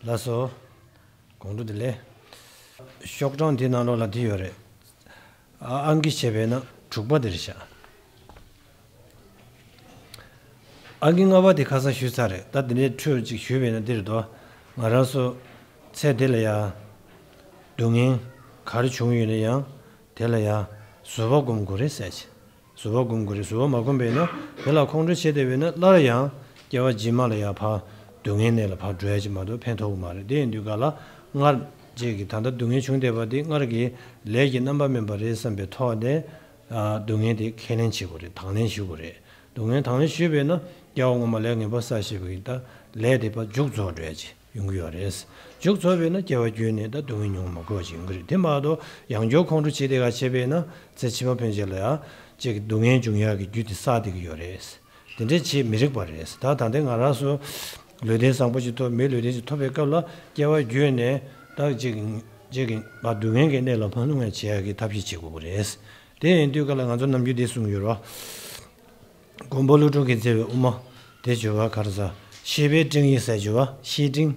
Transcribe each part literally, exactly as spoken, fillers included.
ལགས་སོ། དགོང་དྲོ་བདེ་ལེགས། ཤོག་གྲངས་འདི་ནང་ལོགས་ལ་འདི་ཡོད་རེད། ཨ་ཨང་ཀི་བྱས་པས་ན་དྲུག་པ་འདིར་བཞག་ཨང་ཀི་ལྔ་པ་དེ་ཁ་སང་ཞུས་ཚར་རེད། ད་འདི་ནས་འཕྲོས་ཅིག་ཞུས་པས་ན་འདིར་དོ། ང་རང་ཚོ་ཚེ་འདི་ལ་ཡང་སྡུག་བསྔལ་ག་རེ་བྱུང་ཡོད་ན་ཡང་དེ་ལ་ཡང་བཟོད་པ་སྒོམ་དགོས་རེད་ཟེར་ཅིག་བཟོད་པ་སྒོམ་དགོས་རེད། བཟོད་པ་མ་བསྒོམས་པས་ན་དེ་ལ་ཁོང་ཁྲོ་བྱེད་བསྡད་པས་ན་སླར་ཡང་སྐྱེ་བ་རྗེས་མ་ལ་ཡང་ཕར་སྡུག་བསྔལ་གནས་ལ་ཕར་འགྲོ་ཡ་ཅིག་མ་གཏོགས་ཕན་ཐོགས་ཀྱི་མ་རེད། དེ་ཡིན་དུས་ག་ལ་སྔར་རྗེས་ཀྱི་ད་ལྟ་སྡུག་བསྔལ་བྱུང་བསྡད་པ་དེ་སྔར་གྱི་ལས་ཀྱི་རྣམ་པ་སྨིན་པ་རེད་བསམ་པའི་ཐོག་ནས་ཨ་སྡུག་བསྔལ་དེ་ཁས་ལེན་བྱེད་དགོས་རེད། དང་ལེན་ཞུ་དགོས་རེད། སྡུག་བསྔལ་དང་ལེན་ཞུས་པས་ན་སྐྱེ་བ་སྔོན་མ་ལས་ངན་པ་བསགས་བཞག་པའི་ད་ལས་དེ་ཕར་མཇུག་རྫོགས་འགྲོ་ཡ་ཅིག་ཡོང་གི་ཡོད་རེད། མཇུག་རྫོགས་པས་ན་སྐྱེ་བ་བརྒྱུད་ནས་ད་སྡུག་བསྔལ་མྱོང་མ་དགོས་པ་ཅིག་ཡོང་གི་རེད། དེ་མ་གཏོགས་ཡང་བསྐྱར་ཁོང་ཁྲོ་བྱེད་དེ་ག་བྱས་པས་ན་ཚེ་ཕྱི་མ་ཕན་ཆད་ལ་ཡང་ཅིག་སྡུག་བསྔལ་འབྱུང་ཡག་གི་རྒྱུ་དེ་བསགས་བསྡད་ཀྱི་ཡོད་རེད། དེ་འདྲས་བྱེད་མི་རིགས་པ་རེད། ད་ད་ལྟའི་ང་རང་ཚོ་ལུས་རྟེན་བཟང་པོ་ཅིག་ཐོབ། མིའི་ལུས་རྟེན་ཅིག་ཐོབ་པའི་སྐབས་ལ་སྐྱེ་བ་བརྒྱུད་ནས་ད་ཅིག་ཅིག་གི་ང་སྡུག་བསྔལ་གྱི་གནས་ལ་མ་ལྷུང་བ་བྱེད་ཡག་གི་ཐབས་ཤེས་བྱེད་དགོས་ཀྱི་རེད། དེ་ཡིན་དུས་ག་ལ་ང་ཚོ་ནམ་རྒྱུན་འདི་གསུང་གི་ཡོད་རེད་བ། མགོན་པོ་ཀླུ་སྒྲུབ་ཀྱིས་མཛད་པའི་དབུ་མ་དེ་བརྗོད་པ་ག་རེ་ཟེར། བཤེས་པའི་སྤྲིང་ཡིག་ཟེར་བརྗོད་པ། བཤེས་སྤྲིང་།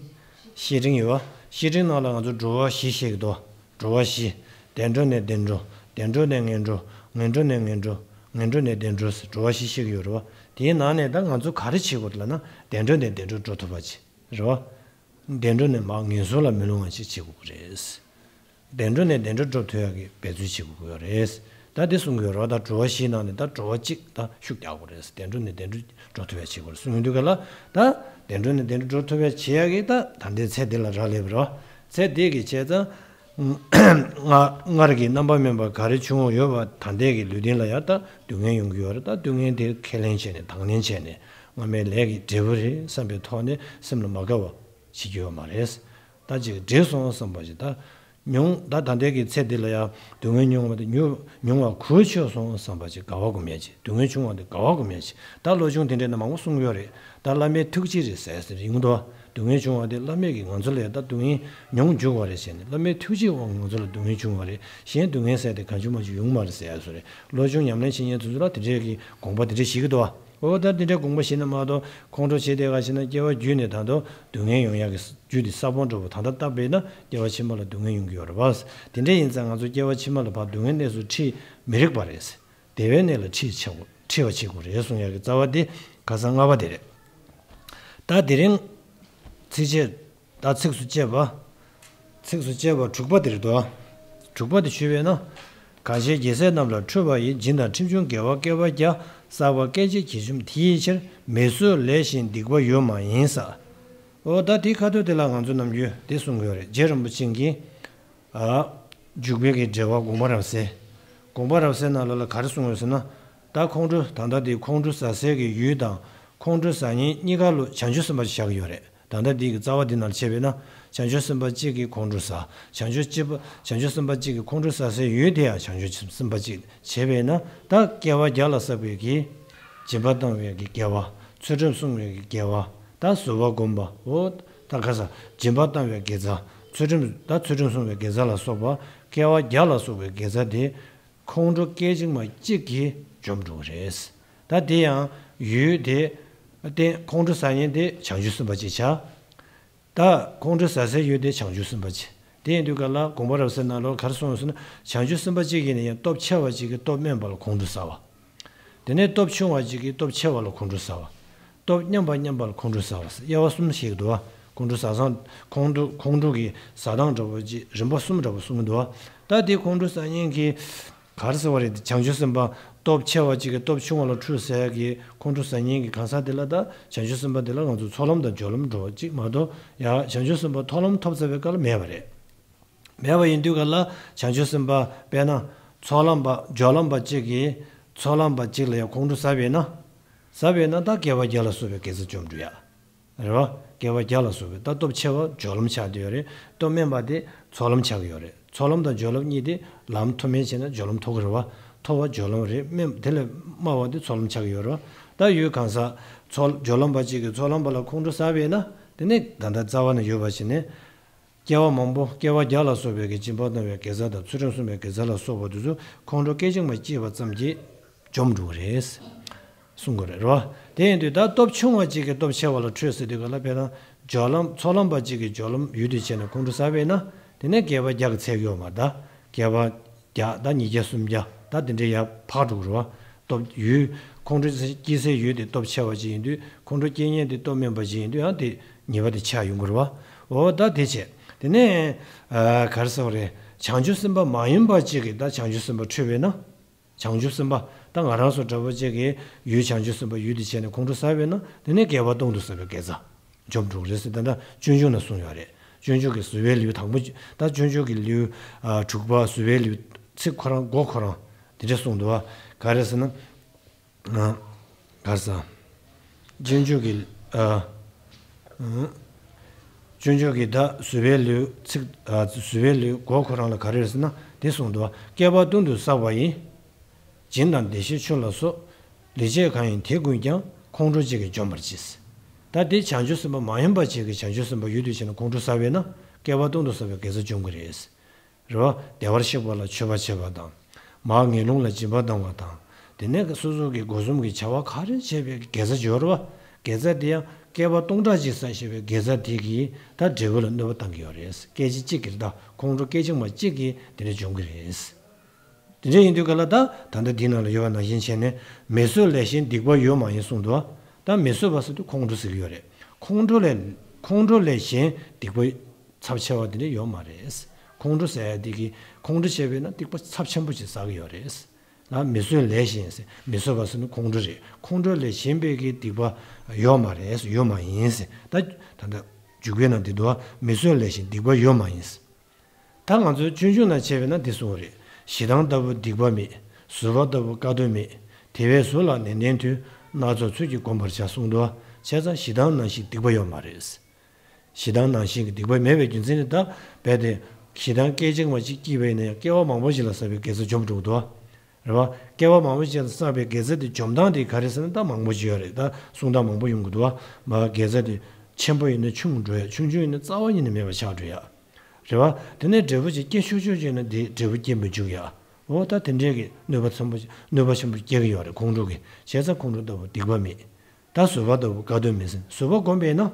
བཤེས་སྤྲིང་ཡོད་པ། བཤེས་སྤྲིང་ནང་ལ་ང་ཚོ་འགྲོ་བ་བཞི་བཤད་ཀྱི་འདུག་འགྲོ་བ་བཞི། བདེ་འགྲོ་ནས་བདེ་འགྲོ། བདེ་འགྲོ་ནས་ངན་འགྲོ། ངན་འགྲོ་ནས་ངན་འགྲོ། ངན་འགྲོ་ནས་བདེ་འགྲོ་ཟེར་འགྲོ་བ་བཞི་བཤད་ཀྱི་ཡོད་རེད་བ། དེའི་ནང་ནས་ད་ང་ཚོ་ག་རེ་བྱེད་དགོས་རེད་ལབ་ན་བདེ་འགྲོ་ནས་བདེ་འགྲོ་འགྲོ་ཐུབ་པ་བྱེད་རེད་བ། བདེ་འགྲོ་ནས་མར་ངན་སོང་ལ་མི་ལྷུང་བ་ཅིག་བྱེད་དགོས་ཀྱི་རེད། བདེ་འགྲོ་ནས་བདེ་འགྲོ་འགྲོ་ཐུབ་ཡག་གི་འབད་རྩོལ་བྱེད་དགོས་ཀྱི་ཡོད་རེད། ད་འདི་གསུང་གི་ཡོད་རེད་བ། ད་འགྲོ་བ་བཞིའི་ནང་ནས་ད་འགྲོ་བ་གཅིག་ད་ཤུགས་རྒྱག་དགོས་རེད། བདེ་འགྲོ་ནས་བདེ་འགྲོ་འགྲོ་ཐུབ་ཡག་བྱེད་དགོས་རེད་གསུང་ཡོང་དུས་ག་ལ། ད་བདེ་འགྲོ་ནས་བདེ་འགྲོ་འགྲོ་ཐུབ་ཡག་བྱེད་ཡག་གི་ད་ད་ལྟའི་ཚེ་འདི་ལ་རག་ལས་པ་རེད་བ། ཚེ་འདི་གི་བྱས་ཙང་སྔ་སྔར་གྱི་རྣམ་པ་སྨིན་པ་ག་རེ་བྱུང་ཡོད་པ་ད་ལྟའི་གི་ལུས་རྟེན་ལ་ཡང་ད་སྡུག་བསྔལ་ཡོང་གི་ཡོད་རེད། ད་སྡུག་བསྔལ་དེ་ཁས་ལེན་བྱས་ནས་དང་ལེན་བྱས་ནས་སྔ་མའི་ལས་ཀྱི་འབྲས་བུ་རེད་བསམ་པའི་ཐོག་ནས་སེམས་ལ་མ་དགའ་བ་བྱེད་ཀྱི་ཡོད་མ་རེད། ད་ཅིག་འགྲིག་སོང་བསམ་པ་ཅིག་ད་མྱོང་། ད་ད་ལྟའི་གི་ཚེ་འདི་ལ་ཡང་སྡུག་བསྔལ་མྱོང་བ་དེ་མྱོང་མྱོང་བ་གོ་ཆོད་སོང་བསམ་པ་ཅིག་དགའ་བ་སྒོམ་ཡ་ཅིག་སྡུག་བསྔལ་བྱུང་བ་དེ་དགའ་བ་སྒོམ་ཡ་ཅིག་ད་བློ་སྦྱོང་དེ་འདྲས་ན་མང་པོ་གསུང་གི་ཡོད་རེད། ད་བླ་མའི་ཐུགས་རྗེ་རེད་ཟེར་ཟེར་ཡོང་གི་འདུག་སྡུག་བསྔལ་བྱུང་བ་དེ་བླ་མས་ཀྱིས་ང་ཚོ་ལ་ད་སྡུག་བསྔལ་མྱོང་འཇུག་པ་རེད་ཟེར་ནས་བླ་མའི་ཐུགས་རྗེའི་དབང་གིས་ང་ཚོ་ལ་སྡུག་བསྔལ་བྱུང་བ་རེད། གཞན་སྡུག་བསྔལ་ཟེར་དེ་གང་བྱུང་མང་བྱུང་ཡོང་མ་རེད་ཟེར་ཡ་བཟོ་རེད། བློ་སྦྱོང་ཉམས་ལེན་བྱེད་མཁན་ཚོ་ཚོ་ལ་དེ་འདྲས་ཀྱི་དགོངས་པ་དེ་འདྲས་བཞེས་ཀྱི་འདུག་འོ་ད་དེ་འདྲའི་དགོངས་པ་བཞེས་ན་མ་གཏོགས་ཁོང་ཁྲོ་བྱེད་བསྡད་ག་བྱས་ན་སྐྱེ་བ་བརྒྱུད་ནས་ད་དུང་སྡུག་བསྔལ་ཡོང་ཡག་གི་རྒྱུ་དེ་ས་བོན་འདྲ་པོ་ད་ལྟ་བཏབ་པས་ན་སྐྱེ་བ་ཕྱི་མ་ལ་སྡུག་བསྔལ་ཡོང་གི་ཡོད་རེད་བ། དེ་འདྲ་ཡིན་ཙང་ང་ཚོ་སྐྱེ་བ་ཕྱི་མ་ལ་ཕར་སྡུག་བསྔལ་གནས་སུ་ཁྲིད་མི་རིགས་པ་རེད། བདེ་བའི་གནས་ལ་ཁྲིད་བྱེད་དགོས། ཁྲིད་པ་བྱེད་དགོས་རེད་གསུང་ཡག་གི་རྩ་བ་དེ་ཁ་སང་ལྔ་པ་དེ་རེད། ད་དེ་རིང་ཚིགས་བཅད། ད་ཚིགས་སུ་བཅད་པ། ཚིགས་སུ་བཅད་པ་དྲུག་པ་དེ་རེད་དོ། དྲུག་པ་དེ་ཞུས་པས་ན། གང་ཞིག་རྒྱལ་སྲས་རྣམས་ལ་འཁྲུལ་པ་ཡི། སྦྱིན་དང་ཁྲིམས་ཆུང་དགེ་བ་བསྐལ་པ་བརྒྱ། བསགས་པ་སྐད་ཅིག་གིས་འཇོམས་དེ་ཡི་ཕྱིར། མི་བཟོད་ལས་གཞན་སྡིག་པ་ཡོད་མ་ཡིན་ས། འོ་ད་དེའི་ཁ་ཐུག་དེ་ལ་ང་ཚོ་ནམ་རྒྱུན་དེ་གསུང་གི་ཡོད་རེད། རྗེ་རིན་པོ་ཆེ་གིས། ཨ། འཇུག་པའི་གི་འགྲེལ་པ་དགོངས་པ་རབ་གསལ། དགོངས་པ་རབ་གསལ་ནང་ལོགས་ལ་ག་རེ་གསུངས་ཡོད་ཟེར་ན། ད་ཁོང་ཁྲོ་ད་ལྟ་དེ་ཁོང་ཁྲོ་ཟ་སའི་གི་ཡུལ་དང་ཁོང་ཁྲོ་ཟ་མཁན་གཉིས་ཀ་ལ་བྱང་ཆུབ་སེམས་དཔའ་ཞིག་བཞག་གི་ཡོད་རེད། ད་ལྟ་འདི་གི་རྩ་བ་འདི་ནང་ལ་བྱས་པས་ན་བྱང་ཆུབ་སེམས་དཔའ་གཅིག་གིས་ཁོང་ཁྲོ་ཟ། བྱང་ཆུབ་གཅིག་པ་བྱང་ཆུབ་སེམས་དཔའ་གཅིག་གིས་ཁོང་ཁྲོ་ཟ་སའི་ཡུལ་དེ་ཡང་བྱང་ཆུབ་སེམས་དཔའ་གཅིག་བྱས་པས་ན་ད་བསྐལ་པ་བརྒྱ་ལ་བསགས་པའི་གི་སྦྱིན་པ་བཏང་བའི་གི་དགེ་བ། ཚུལ་ཁྲིམས་སྲུང་བའི་གི་དགེ་བ། ད་བཟོད་པ་སྒོམ་པ། འོ་ད་ག་ས་སྦྱིན་པ་བཏང་བའི་དགེ་རྩ། ཚུལ་ཁྲིམས་ད་ཚུལ་ཁྲིམས་སྲུང་བའི་དགེ་རྩ་ལ་སོགས་པ་བསྐལ་པ་བརྒྱ་ལ་སོགས་པའི་དགེ་རྩ་དེ་ཁོང་ཁྲོ་སྐད་ཅིག་མ་གཅིག་གིས་འཇོམས་འགྲོ་གི་རེད། ད་དེ་ཡང་ཡུལ་དེ་བརྟེན་ཁོང་ཁྲོ་ཟ་མཁན་དེ་བྱང་ཆུབ་སེམས་དཔའ་གཅིག་བྱ། ད་ཁོང་ཁྲོ་ཟ་སའི་ཡུལ་དེ་བྱང་ཆུབ་སེམས་དཔའ་གཅིག་དེ་ཡིན་དུས་ག་ལ་དགོངས་པ་རབ་གསལ་ནང་ལོགས་ག་རེ་གསུངས་ཡོད་ཟེར་ན། བྱང་ཆུབ་སེམས་དཔའ་གཅིག་གིས་ནི་ཡང་སྟོབས་ཆེ་བ་གཅིག་གིས་སྟོབས་དམན་པ་ལ་ཁོང་ཁྲོ་ཟ་བ། དེ་ནས་སྟོབས་ཆུང་བ་གཅིག་གིས་སྟོབས་ཆེ་བ་ལ་ཁོང་ཁྲོ་ཟ་བ། སྟོབས་མཉམ་པ་མཉམ་པ་ལ་ཁོང་ཁྲོ་ཟ་བ་ཟེར་དབྱེ་བ་གསུམ་ཞིག་འདུག་བ། ཁོང་ཁྲོ་ཟ་སྟངས་ཁོང་ཁྲོ་ཁོང་ཁྲོ་གི་ཟ་སྟངས་འདྲ་པོ་ཅིག་རིམ་པ་གསུམ་འདྲ་པོ་གསུངས་འདུག་བ། ད་དེ་ཁོང་ཁྲོ་ཟ་མཁན་གྱི་ག་རེ་ཟེར་བ་རེད། བྱང་ཆུབ་སེམས་དཔའ་སྟོབས་ཆེ་བ་གཅིག་གིས་སྟོབས་ཆུང་བ་ལ་ཁྲོ་ཟ་ཡག་གི་ཁོང་ཁྲོ་ཟ་མཁན་གྱི་གང་ཟག་དེ་ལ་ད་བྱང་ཆུབ་སེམས་དཔའ་དེ་ལ་ང་ཚོ་ཚོགས་ལམ་དང་སྦྱོར་ལམ་འགྲོ་བ་གཅིག་མ་གཏོགས་ཡང་བྱང་ཆུབ་སེམས་དཔའ་མཐོང་ལམ་ཐོབ་ཚར་བའི་སྐབས་ལ་མེད་པ་རེད། མེད་པ་ཡིན་དུས་ག་ལ་བྱང་ཆུབ་སེམས་དཔའ་དཔེར་ན་ཚོགས་ལམ་པ་སྦྱོར་ལམ་པ་གཅིག་གིས་ཚོགས་ལམ་པ་གཅིག་ལ་ཡང་ཁོང་ཁྲོ་ཟ་བས་ན། ཟ་བས་ན་ད་བསྐལ་པ་བརྒྱ་ལ་སོགས་པའི་དགེ་རྩ་འཇོམས་འགྲོ་ཡ། རེད་བ། བསྐལ་པ་བརྒྱ་ལ་སོགས་པའི་ད་སྟོབས་ཆེ་བ་སྦྱོར་ལམ་ཆགས་བསྡད་ཡོད་རེད། སྟོབས་དམན་པ་དེ་ཚོགས་ལམ་ཆགས་ཀྱི་ཡོད་རེད། ཚོགས་ལམ་དང་སྦྱོར་ལམ་གཉིས་དེ་ལམ་མཐོ་དམན་བྱས་ན་སྦྱོར་ལམ་མཐོ་གི་རེད་བ། མཐོ་བ་སྦྱོར་ལམ་རེད། དམན་དེ་ལས་དམའ་བ་དེ་ཚོགས་ལམ་ཆགས་ཀྱི་ཡོད་རེད་བ། ད་ཡུལ་གང་ཟག་ཚོགས་སྦྱོར་ལམ་པ་གཅིག་གིས་ཚོགས་ལམ་པ་ལ་ཁོང་ཁྲོ་ཟ་བས་ན་དེ་ནི་ད་ལྟ་རྩ་བ་ནས་ཡོད་པ་བྱས་ནས། སྐྱེ་བ་མང་པོ་བསྐལ་པ་བརྒྱ་ལ་སོགས་པའི་གི་སྦྱིན་པ་བཏང་བའི་དགེ་རྩ་དང་ཚུལ་ཁྲིམས་སྲུང་བའི་དགེ་རྩ་ལ་སོགས་པ་དེ་ཚོ་ཁོང་ཁྲོ་སྐད་ཅིག་མ་སྐྱེས་པ་ཙམ་གྱིས་འཇོམས་འགྲོ་གི་རེད། གསུང་གི་རེད་རོ། དེ་ཡིན་དུས་ད་སྟོབས་ཆུང་བ་གཅིག་གིས་སྟོབས་ཆེ་བ་ལ་ཁྲོས་ཟེར་དུས་ག་ལ་དཔེར་ན་སྦྱོར་ལམ་ཚོགས་ལམ་པ་གཅིག་གིས་སྦྱོར་ལམ་ཡུལ་དུ་བྱས་ནས་ཁོང་ཁྲོ་ཟ་བས་ན། དེ་ནས་བསྐལ་པ་བརྒྱ་གི་ཚད་ཡོད་མ་རེད་ད། བསྐལ་པ་བརྒྱ་ད་ཉིས་བརྒྱ་སུམ་བརྒྱ་ད་དེ་འདྲའི་ཡར་འཕར་འགྲོ་གི་རེད་བ། སྟོབས་ཡུལ་ཁོང་ཁྲོ་སྐྱེ་སའི་ཡུལ་དེ་སྟོབས་ཆེ་བ་ཅིག་ཡིན་དུས་ཁོང་ཁྲོ་སྐྱེ་མཁན་དེ་སྟོབས་དམན་པ་ཅིག་ཡིན་དུས་ཡང་དེ་ཉེས་པ་དེ་ཆགས་ཡོང་གི་རེད་བ། འོ་ད་དེ་བྱས། དེ་ནས་ག་རེ་ཟེར་བ་རེད། བྱང་ཆུབ་སེམས་དཔའ་མ་ཡིན་པ་གཅིག་གིས་ད་བྱང་ཆུབ་སེམས་དཔའ་ཁྲོས་པས་ན། བྱང་ཆུབ་སེམས་དཔའ་ད་ང་རང་ཚོ་འདྲ་པོ་ཅིག་གིས་ཡུལ་བྱང་ཆུབ་སེམས་དཔའ་ཡུལ་དུ་བྱས་ནས་ཁོང་ཁྲོ་ཟ་བས་ན་དེ་ནས་བསྐལ་པ་སྟོང་དུ་ཟ་བའི་དགེ་རྩ་འཇོམས་འགྲོ་གི་རེད་ཟེར། ད་ལྟ་སྤྱོད་འཇུག་ན་གསུངས་ཡོད་རེད། སྤྱོད་འཇུག་གི་བཟོད་པའི་ལེའུ་དང་པོ་ད་སྤྱོད་འཇུག་གི་ལེའུ་དྲུག་པ་བཟོད་པའི་ལེའུ་ཚིག་ཁོ་རང་མགོ་ཁོ་རང་དེ་འདྲ་གསུངས་འདུག་བ། ག་རེ་ཟེར་ན། ག་རེ་ཟེར། སྤྱོད་འཇུག་གི་ཨ། སྤྱོད་འཇུག་གི་ད་བཟོད་པའི་ལེའུ་ཚིག་ཨ། བཟོད་པའི་ལེའུ་མགོ་ཁོ་རང་ལ་ག་རེ་རེད་ཟེར་ན་དེ་གསུངས་འདུག་བ། བསྐལ་པ་སྟོང་དུ་བསགས་པ་ཡི། སྦྱིན་དང་བདེ་གཤེགས་མཆོད་ལ་སོགས། ལེགས་སྤྱད་གང་ཡིན་དེ་ཀུན་ཀྱང་། ཁོང་ཁྲོ་གཅིག་གིས་འཇོམས་པར་བྱེད། ད་དེ་བྱང་ཆུབ་སེམས་དཔའ་མ་ཡིན་པ་གཅིག་གིས་བྱང་ཆུབ་སེམས་དཔའ་ཡུལ་དུ་བྱས་ནས་ཁོང་ཁྲོ་ཟ་བས་ན་བསྐལ་པ་སྟོང་དུ་ཟ་བའི་དགེ་རྩ་འཇོམས་ཀྱི་རེད། རེད་བ། བདེ་བར་གཤེགས་པ་ལ་མཆོད་པ་བྱེད་པ་དང་། མར་ངན་སློང་ལ་སྦྱིན་པ་གཏང་བ་དང་། དེ་ནས་སོ་སོ་གི་སྒོ་གསུམ་གྱི་བྱ་བ་ག་རེ་བྱས་པའི་དགེ་རྩ་འབྱོར་བ། དགེ་རྩ་དེ་ཡང་བསྐལ་པ་སྟོང་ཕྲག་གཅིག་བསགས་བཞག་པའི་དགེ་རྩ་དེ་གིས་ད་འབྲས་བུ་ལ་གནོད་པ་བཏང་གི་ཡོད་རེད། སྐད་ཅིག་གཅིག་གིས་ད་ཁོང་ཁྲོ་སྐད་ཅིག་མ་གཅིག་གིས་དེ་འདྲ་འཇོམས་ཀྱི་རེད། དེ་འདྲ་ཡིན་དུས་ག་ལ་ད་ད་ལྟ་འདི་ནང་ལ་ཡོད་པ་ནང་བཞིན་བྱས་ནས་མི་བཟོད་ལས་གཞན་སྡིག་པ་ཡོད་མ་ཡིན་གསུངས་འདུག་ད་མི་བཟོད་པ་ཟེར་དུས་ཁོང་ཁྲོ་ཟེར་གྱི་ཡོད་རེད། ཁོང་ཁྲོ་ལས་ཁོང་ཁྲོ་ལས་གཞན་སྡིག་པ་ཚབས་ཆེ་བ་དེ་འདྲ་ཡོད་མ་རེད། ཁོང་ཁྲོ་ཟེར་ཡ་དེ་གིས་ཁོང་ཁྲོ་བྱས་པས་ན་སྡིག་པ་ཚབས་ཆེན་པོ་ཞིག་བསགས་ཀྱི་ཡོད་རེད། ལ་མི་བཟོད་ལས་གཞན་ཟེར་མི་བཟོད་པ་ཟེར་ན་ཁོང་ཁྲོ་རེད། ཁོང་ཁྲོ་ལས་གཞན་པའི་གི་སྡིག་པ་ཡོད་མ་རེད། ཡོད་མ་ཡིན་ཟེར། ད་ད་ལྟ་འཇུག་པའི་ནང་དེ་འདུག་བ། མི་བཟོད་ལས་གཞན་སྡིག་པ་ཡོད་མ་ཡིན་ཟེར། ད་ང་ཚོའི་སྤྱོད་འཇུག་ནང་བྱས་པས་ན་འདི་གསུངས་རེད། ཞེ་སྡང་ལྟ་བུ་སྡིག་པ་མེད། བཟོད་པ་ལྟ་བུ་དཀའ་སྡུག་མེད། དེ་བས་བཟོད་ལ་ནན་ཏན་དུ། སྣ་ཚོགས་ཚུལ་གྱིས་བསྒོམ་པར་བྱ་གསུངས་འདུག་བ། བྱས་ཙང་ཞེ་སྡང་ནང་བཞིན་སྡིག་པ་ཡོད་མ་རེད། ཞེ་སྡང་ནང་བཞིན་གྱི་སྡིག་པ་མེད་པའི་རྒྱུ་མཚན་ནི་ད་རྦད་དེ་ཞེ་སྡང་སྐད་ཅིག་མ་གཅིག་སྐྱེས་པ་ཡིན་ན་ཡང་སྐྱེ་བ་མང་པོ་ཞིག་ལ་བསགས་པའི་དགེ་རྩ་འཇོམས་འགྲོ་གི་འདུག་བ། རེད་བ། སྐྱེ་བ་མང་པོ་ཞིག་ལ་བསགས་པའི་དགེ་རྩ་དེ་འཇོམས་སྟངས་དེ་ག་རེ་ཟེར་ན་ད་མང་པོ་ཞིག་ཡོད་རེད། ད་གསུང་སྟངས་མང་པོ་ཡོང་གི་འདུག་བ། མ་དགེ་རྩ་དེ་ཆེན་པོ་ཡིན་ན་ཆུང་འགྲོ་ཡ། ཆུང་ཆུང་ཡིན་ན་རྩ་བ་ཉིད་ནས་མེད་པ་ཆགས་འགྲོ་ཡ། རེད་བ། དེ་ནས་འབྲས་བུ་ཅིག་སྐྱེ་ཆོག་ཆོག་ཅིག་ཡིན་ན་དེ་འབྲས་བུ་སྐྱེ་མི་འཇུག་ཡ། འོ་ད་དེ་འདྲས་ཀྱི་གནོད་པ་ཚང་པོ་གནོད་པ་ཆེན་པོ་སྐྱེ་གི་ཡོད་རེད་ཁོང་ཁྲོ་གི། བྱས་ཙང་ཁོང་ཁྲོ་ལྟ་བུ་སྡིག་པ་མེད། ད་བཟོད་པ་ལྟ་བུ་དཀའ་སྡུག་མེད་ཟེར་བཟོད་པ་བསྒོམས་པས་ན།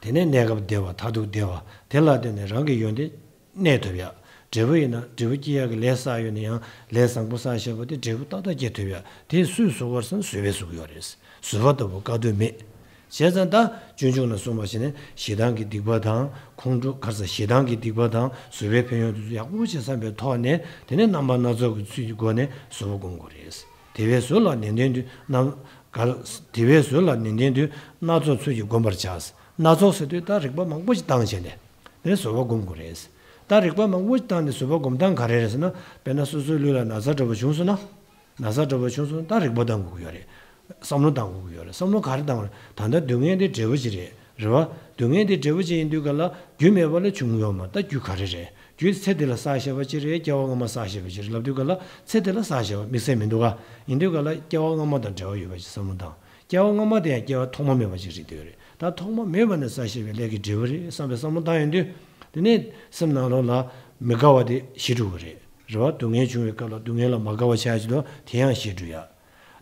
དེ་ནས་གནས་སྐབས་བདེ་བ་མཐར་ཐུག་བདེ་བ་དེ་ལ་བརྟེན་ནས་རང་གི་ཡོན་ཏན་གནས་ཐུབ་ཡ། འབྲས་བུ་ཡིན་ན་འབྲས་བུ་སྐྱེ་ཡག་གི་ལས་བསགས་ཡོད་ན་ཡང་ལས་བཟང་པོ་བསགས་བཞག་པ་དེ་འབྲས་བུ་ཏག་ཏག་སྐྱེ་ཐུབ་ཡ། དེ་སུས་བཟོད་པར་སེམས་བཟོད་པས་བཟོད་ཀྱི་ཡོད་རེད། བཟོད་པ་ལྟ་བུ་དཀའ་སྡུག་མེད། བྱས་ཙང་ད་སྤྱོད་འཇུག་ན་གསུངས་པ་བཞིན་ནས་ཞེ་སྡང་གི་སྡིག་པ་དང་ཁོང་ཁྲོ་ག་རེ་ཟ་ཞེ་སྡང་གི་སྡིག་པ་དང་བཟོད་པའི་ཕན་ཡོན་དེ་ཚོ་ཡག་པོ་ཞིག་བསམ་པའི་ཐོག་ནས་དེ་ནས་རྣམ་པ་སྣ་ཚོགས་ཀྱི་ཚུལ་གྱི་སྒོ་ནས་བཟོད་པ་སྒོམ་དགོས་རེད། དེ་བས་བཟོད་ལ་ནན་ཏན་དུ་རྣམ་ག་རེ། དེ་བས་བཟོད་ལ་ནན་ཏན་དུ་སྣ་ཚོགས་ཚུལ་གྱིས་བསྒོམ་པར་བྱ། སྣ་ཚོགས་ཟེར་དུས་ད་རིགས་པ་མང་པོ་ཞིག་བཏང་བྱས་ནས་དེ་ནས་བཟོད་པ་སྒོམ་དགོས་རེད། ད་རིགས་པ་མང་པོ་ཞིག་བཏང་ནས་བཟོད་པ་སྒོམ་སྟངས་ག་རེ་རེད་ཟེར་ན་དཔེར་ན་སོ་སོའི་ལུས་ལ་ན་ཚ་འདྲ་པོ་བྱུང་སོང་ན། ན་ཚ་འདྲ་པོ་བྱུང་སོང་ན་ད་རིག་པ་བཏང་དགོས་ཀྱི་ཡོད་རེད། བསམ་བློ་བཏང་དགོས་ཀྱི་ཡོད་རེད། བསམ་བློ་ག་རེ་བཏང་དགོས་རེད། ད་ལྟ་སྡུག་བསྔལ་འདི་འབྲས་བུ་ཅིག་རེད། རེད་བ། སྡུག་བསྔལ་འདི་འབྲས་བུ་ཅིག་ཡིན་དུས་ག་ལ་རྒྱུ་མེད་པ་ལ་བྱུང་ཡོད་མ་རེད། ད་རྒྱུ་ག་རེ་རེད། རྒྱུ་ཚེ་འདི་ལ་བསགས་བཞག་པ་ཅིག་རེད། སྐྱེ་བ་སྔ་མ་བསགས་བཞག་པ་ཅིག་རེད་ལབ་དུས་ག་ལ་ཚེ་འདི་ལ་བསགས་བཞག་པ་དམིགས་བསལ་མི་འདུག་ག་ཡིན་དུས་ག་ལ་སྐྱེ་བ་སྔ་མ་དང་འབྲེལ་བ་ཡོད་པ་ཅིག་བསམ་བློ་བཏང་། སྐྱེ་བ་སྔ་མ་དེ་ཡང་སྐྱེ་བ་ཐོག་མ་མེད་པ་ཅིག་རེད་འདོད་རེད། ད་ཐོག་མ་མེད་པ་ནས་བསགས་བཞག་པའི་ལས་ཀྱི་འབྲས་བུ་རེད་བསམ་པའི་བསམ་བློ་བཏང་ཡོང་དུས། དེ་ནས་སེམས་ནང་ལོགས་ལ་མི་དགའ་བ་དེ་ཞི་འགྲོ་གི་རེད། རེད་བ། སྡུག་བསྔལ་བྱུང་བའི་སྐབས་ལ་སྡུག་བསྔལ་ལ་མ་དགའ་བ་ཆགས་ཀྱི་འདུག་དེ་ཡང་ཞི་འགྲོ་ཡ།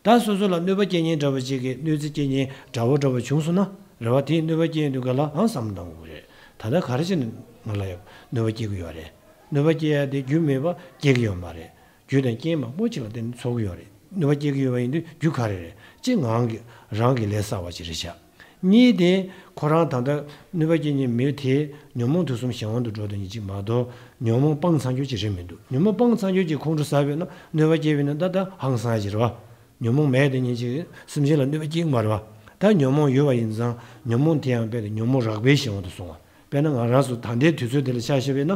ད་སོ་སོ་ལ་གནོད་པ་སྐྱེལ་མཁན་འདྲ་བ་ཅིག་གིས་གནོད་འཚེ་སྐྱེལ་མཁན་དགྲ་བོ་འདྲ་བ་བྱུང་སོང་ན་རེད་བ། དེས་གནོད་པ་སྐྱེལ་དུས་ག་ལ་ཨང་བསམ་བློ་བཏང་དགོས་ཀྱི་རེད། ད་ལྟ་ག་རེ་བྱས་ནས་ང་ལ་ཡང་གནོད་པ་སྐྱེལ་གྱི་ཡོད་རེད། གནོད་པ་སྐྱེལ་ཡ་དེ་རྒྱུ་མེད་པ་སྐྱེལ་གྱི་ཡོད་མ་རེད། རྒྱུ་དང་རྐྱེན་མང་པོ་ཅིག་ལ་བརྟེན་ནས་ཚོགས་ཀྱི་ཡོད་རེད། གནོད་པ་སྐྱེལ་གྱི་ཡོད་པ་ཡིན་དུས་རྒྱུ་ག་རེ་རེད། གཅིག་ངང་གིས་རང་གིས་ལས་བསགས་པ་ཅིག་རེད་བཞག་གཉིས་དེ་ཁོ་རང་ད་ལྟ་གནོད་པ་སྐྱེལ་མཁན་མི་དེ་ཉོན་མོངས་དུག་གསུམ་གཞན་དབང་དུ་འགྲོ་དོན་ཉིད་ཅིག་མ་གཏོགས་ཉོན་མོངས་སྤངས་ཚར་རྒྱུ་ཅིག་རེད་མི་འདུག་ཉོན་མོངས་སྤངས་ཚར་རྒྱུ་ཅིག་ཁོང་ཁྲོ་ཟ་བས་ན་གནོད་པ་སྐྱེལ་བས་ན་ད་ལྟ་ཧང་སང་ཅིག་རེད་བ། ཉོན་མོངས་མེད་དེ་ཉིད་ཅིག་སེམས་ཅན་ལ་གནོད་པ་སྐྱེལ་གྱི་མ་རེད་བ། ད་ཉོན་མོངས་ཡོད་པ་ཡིན་ཙང་ཉོན་མོངས་དེ་ཡང་རྦད་དེ་ཉོན་མོངས་རགས་པའི་གཞན་དབང་དུ་སོང་བ། དཔེར་ན་ང་རང་ཚོ་ད་ལྟའི་དུས་ཚོད་འདི་ལ་ཆ་བཞག་པས་ན།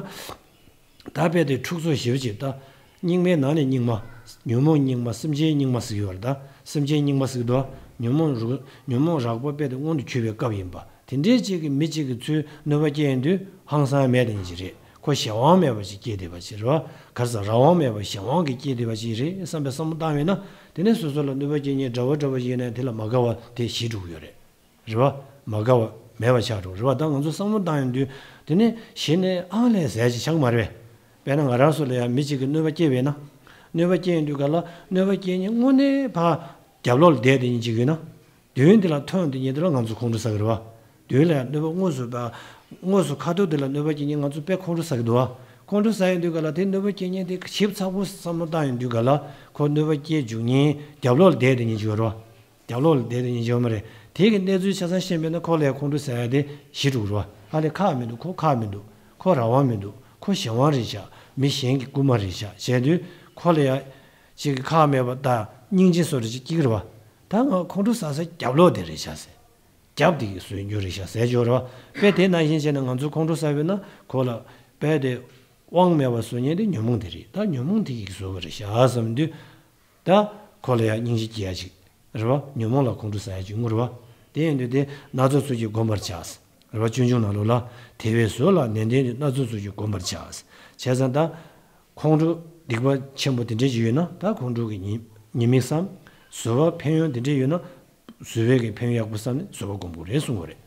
ད་རྦད་དེ་འཁྲུག་རྩོད་ཞེ་པོ་ཅིག་ད། སྙིགས་མའི་ནང་ནས་སྙིགས་མ། ཉོན་མོངས་སྙིགས་མ་སེམས་ཅན་སྙིགས་མ་ཟེར་གྱི་ཡོད་རེད་ད། སེམས་ཅན་སྙིགས་མ་ཟེར་གྱི་འདུག་ཉོན་མོངས་རུ་ཉོན་མོངས་རགས་པ་རྦད་དེ་མངོན་དུ་གྱུར་པའི་སྐབས་ཡིན་པ། དེ་འདྲའི་ཅིག་གི་མི་གཅིག་གི་ཚུལ་གནོད་པ་སྐྱེལ་ཡོང་དུས་ཧང་སང་མེད་དེ་ཉིད་ཅིག་རེད། ཁོ་གཞན་དབང་མེད་པ་ཞིག་སྐྱེས་བསྡད་པ་ཅིག་རེད་བ། ག་རེ་ཟ་རང་དབང་མེད་པ་གཞན་དབང་གིས་སྐྱེས་བསྡད་པ་ཅིག་རེད་བསམ་པའི་བསམ་བློ་བཏང་བས་ན། དེ་ནས་སོ་སོ་ལ་གནོད་པ་སྐྱེལ་མཁན་དགྲ་བོ་འདྲ་བོ་ཞིག་ཡོད་ན་དེ་ལ་མ་དགའ་བ་དེ་ཞི་འགྲོ་གི་ཡོད་རེད། རེད་བ། མ་དགའ་བ་མེད་པ་ཆགས་འགྲོ་རེད་བ། ད་ང་ཚོ་བསམ་བློ་བཏང་ཡོང་དུས་དེ་ནས་གཞི་ནས་ཨང་ལས་ཟད་ཅིག་ཆགས་མ་རེད་པས། དཔེར་ན་ང་རང་ཚོ་ལ་ཡང་མི་གཅིག་གིས་གནོད་པ་སྐྱེལ་བས་ན། གནོད་པ་སྐྱེལ་ཡོང་དུས་ག་ལ་གནོད་པ་སྐྱེལ་མཁན་དངོས་གནས་ཕར་ རྒྱབ་ལོགས་ལ་བསྡད་དེ་ཉིན་གཅིག་ཡོད་ན། མདུན་དེ་ལ་ཐོན་དེ་ཉིན་དེ་ལ་ང་ཚོ་ཁོང་ཁྲོ་ཟ་གི་རེད་བ། མདུན་ལ་ཡང་གནོད་པ་དངོས་སུ་བ། དངོས་སུ་ཁ་ཐུག་དེ་ལ་གནོད་པ་སྐྱེལ་མཁན་ང་ཚོ་དཔེ་ཁོང་ཁྲོ་ཟ་གི་འདུག་བ། ཁོང་ཁྲོ་ཟ་ཡོང་དུས་ག་ལ་དེ་གནོད་པ་སྐྱེལ་མཁན་དེ་ཞིབ་ཚགས་པོ་བསམ་བློ་བཏང་ཡོང་དུས་ག་ལ་ཁོ་གནོད་པ་སྐྱེལ་འཇུག་མཁན་རྒྱབ་ལོགས་ལ་བསྡད་དེ་ཉིན་གཅིག་ཡོད་རེད་བ། རྒྱབ་ལོགས་ལ་བསྡད་དེ་ཉིན་གཅིག་ཡོད་མ་རེད། དེ་གི་གནས་ཚུལ་ཆ་ཚང་ཤེས་པས་ན་ཁོ་ལ་ཡང་ཁོང་ཁྲོ་ཟ་ཡ་དེ་ཞི་འགྲོ་གི་རེད་བ། ཨ་ནི་ཁག་མི་འདུག་ཁོ་ཁག་མི་འདུག་ཁོ་རང་དབང་མི་འདུག་ཁོ་གཞན་དབང་རེད་བཞག་མི་གཞན་གྱི་རྐུན་མ་རེད་བཞག་བྱས་དུས་ཁོ་ལ་ཡང་ཅིག་གི་ཁག་མེད་པ་དང་སྙིང་རྗེ་བཟོ་འདྲ་ཅིག་སྐྱེ་གི་རེད་བ། ད་ང་ཁོང་ཁྲོ་ཟ་ས་རྒྱབ་ལོགས་དེ་རེད་བཞག་ཟེར། རྒྱབ་དེ་གི་བཟོས་རྒྱུ་རེད་བཞག་ཟེར་ཅིག་ཡོད་རེད་བ། དཔེ་དེ་ནང་བཞིན་བྱས་ན་ང་ཚོ་ཁོང་ཁྲོ་ཟ་བས་ན་ཁོ་ལ་དཔེ་དེ་དབང་མེད་པ་བཟོ་མཁན་དེ་ཉོན་མོངས་དེ་རེད། ད་ཉོན་མོངས་དེ་གི་བཟོ་བ་རེད་བཞག་བསམ་དུས། ད་ཁོ་ལ་ཡང་སྙིང་རྗེ་སྐྱེ་ཡ་ཅིག་རེད་བ། ཉོན་མོངས་ལ་ཁོང་ཁྲོ་ཟ་ཡ་ཅིག་ཡོང་གི་རེད་བ། དེ་ཡིན་དུས་དེ་སྣ་ཚོགས་ཚུལ་གྱིས་བསྒོམ་པར་བྱ། རེད་བ། སྤྱོད་འཇུག་ནང་ལོགས་ལ་དེ་བས་བཟོད་ལ་ནན་ཏན་དུ་སྣ་ཚོགས་ཚུལ་གྱིས་བསྒོམ་པར་བྱ། བྱས་ཙང་ད་ཁོང་ཁྲོ་སྡིག་པ་ཆེན་པོ་དེ་འདྲས་ཅིག་ཡོད་ན་ད་ཁོང་ཁྲོ་གི་ཉེས་ཉེས་དམིགས་སམ། བཟོད་པ་ཕན་ཡོན་དེ་འདྲས་ཡོད་ན་བཟོད་པའི་གི་ཕན་ཡོན་ཡག་པོ་བསམ་ནས་བཟོད་པ་སྒོམ་དགོས་རེད་གསུང་གི་རེད།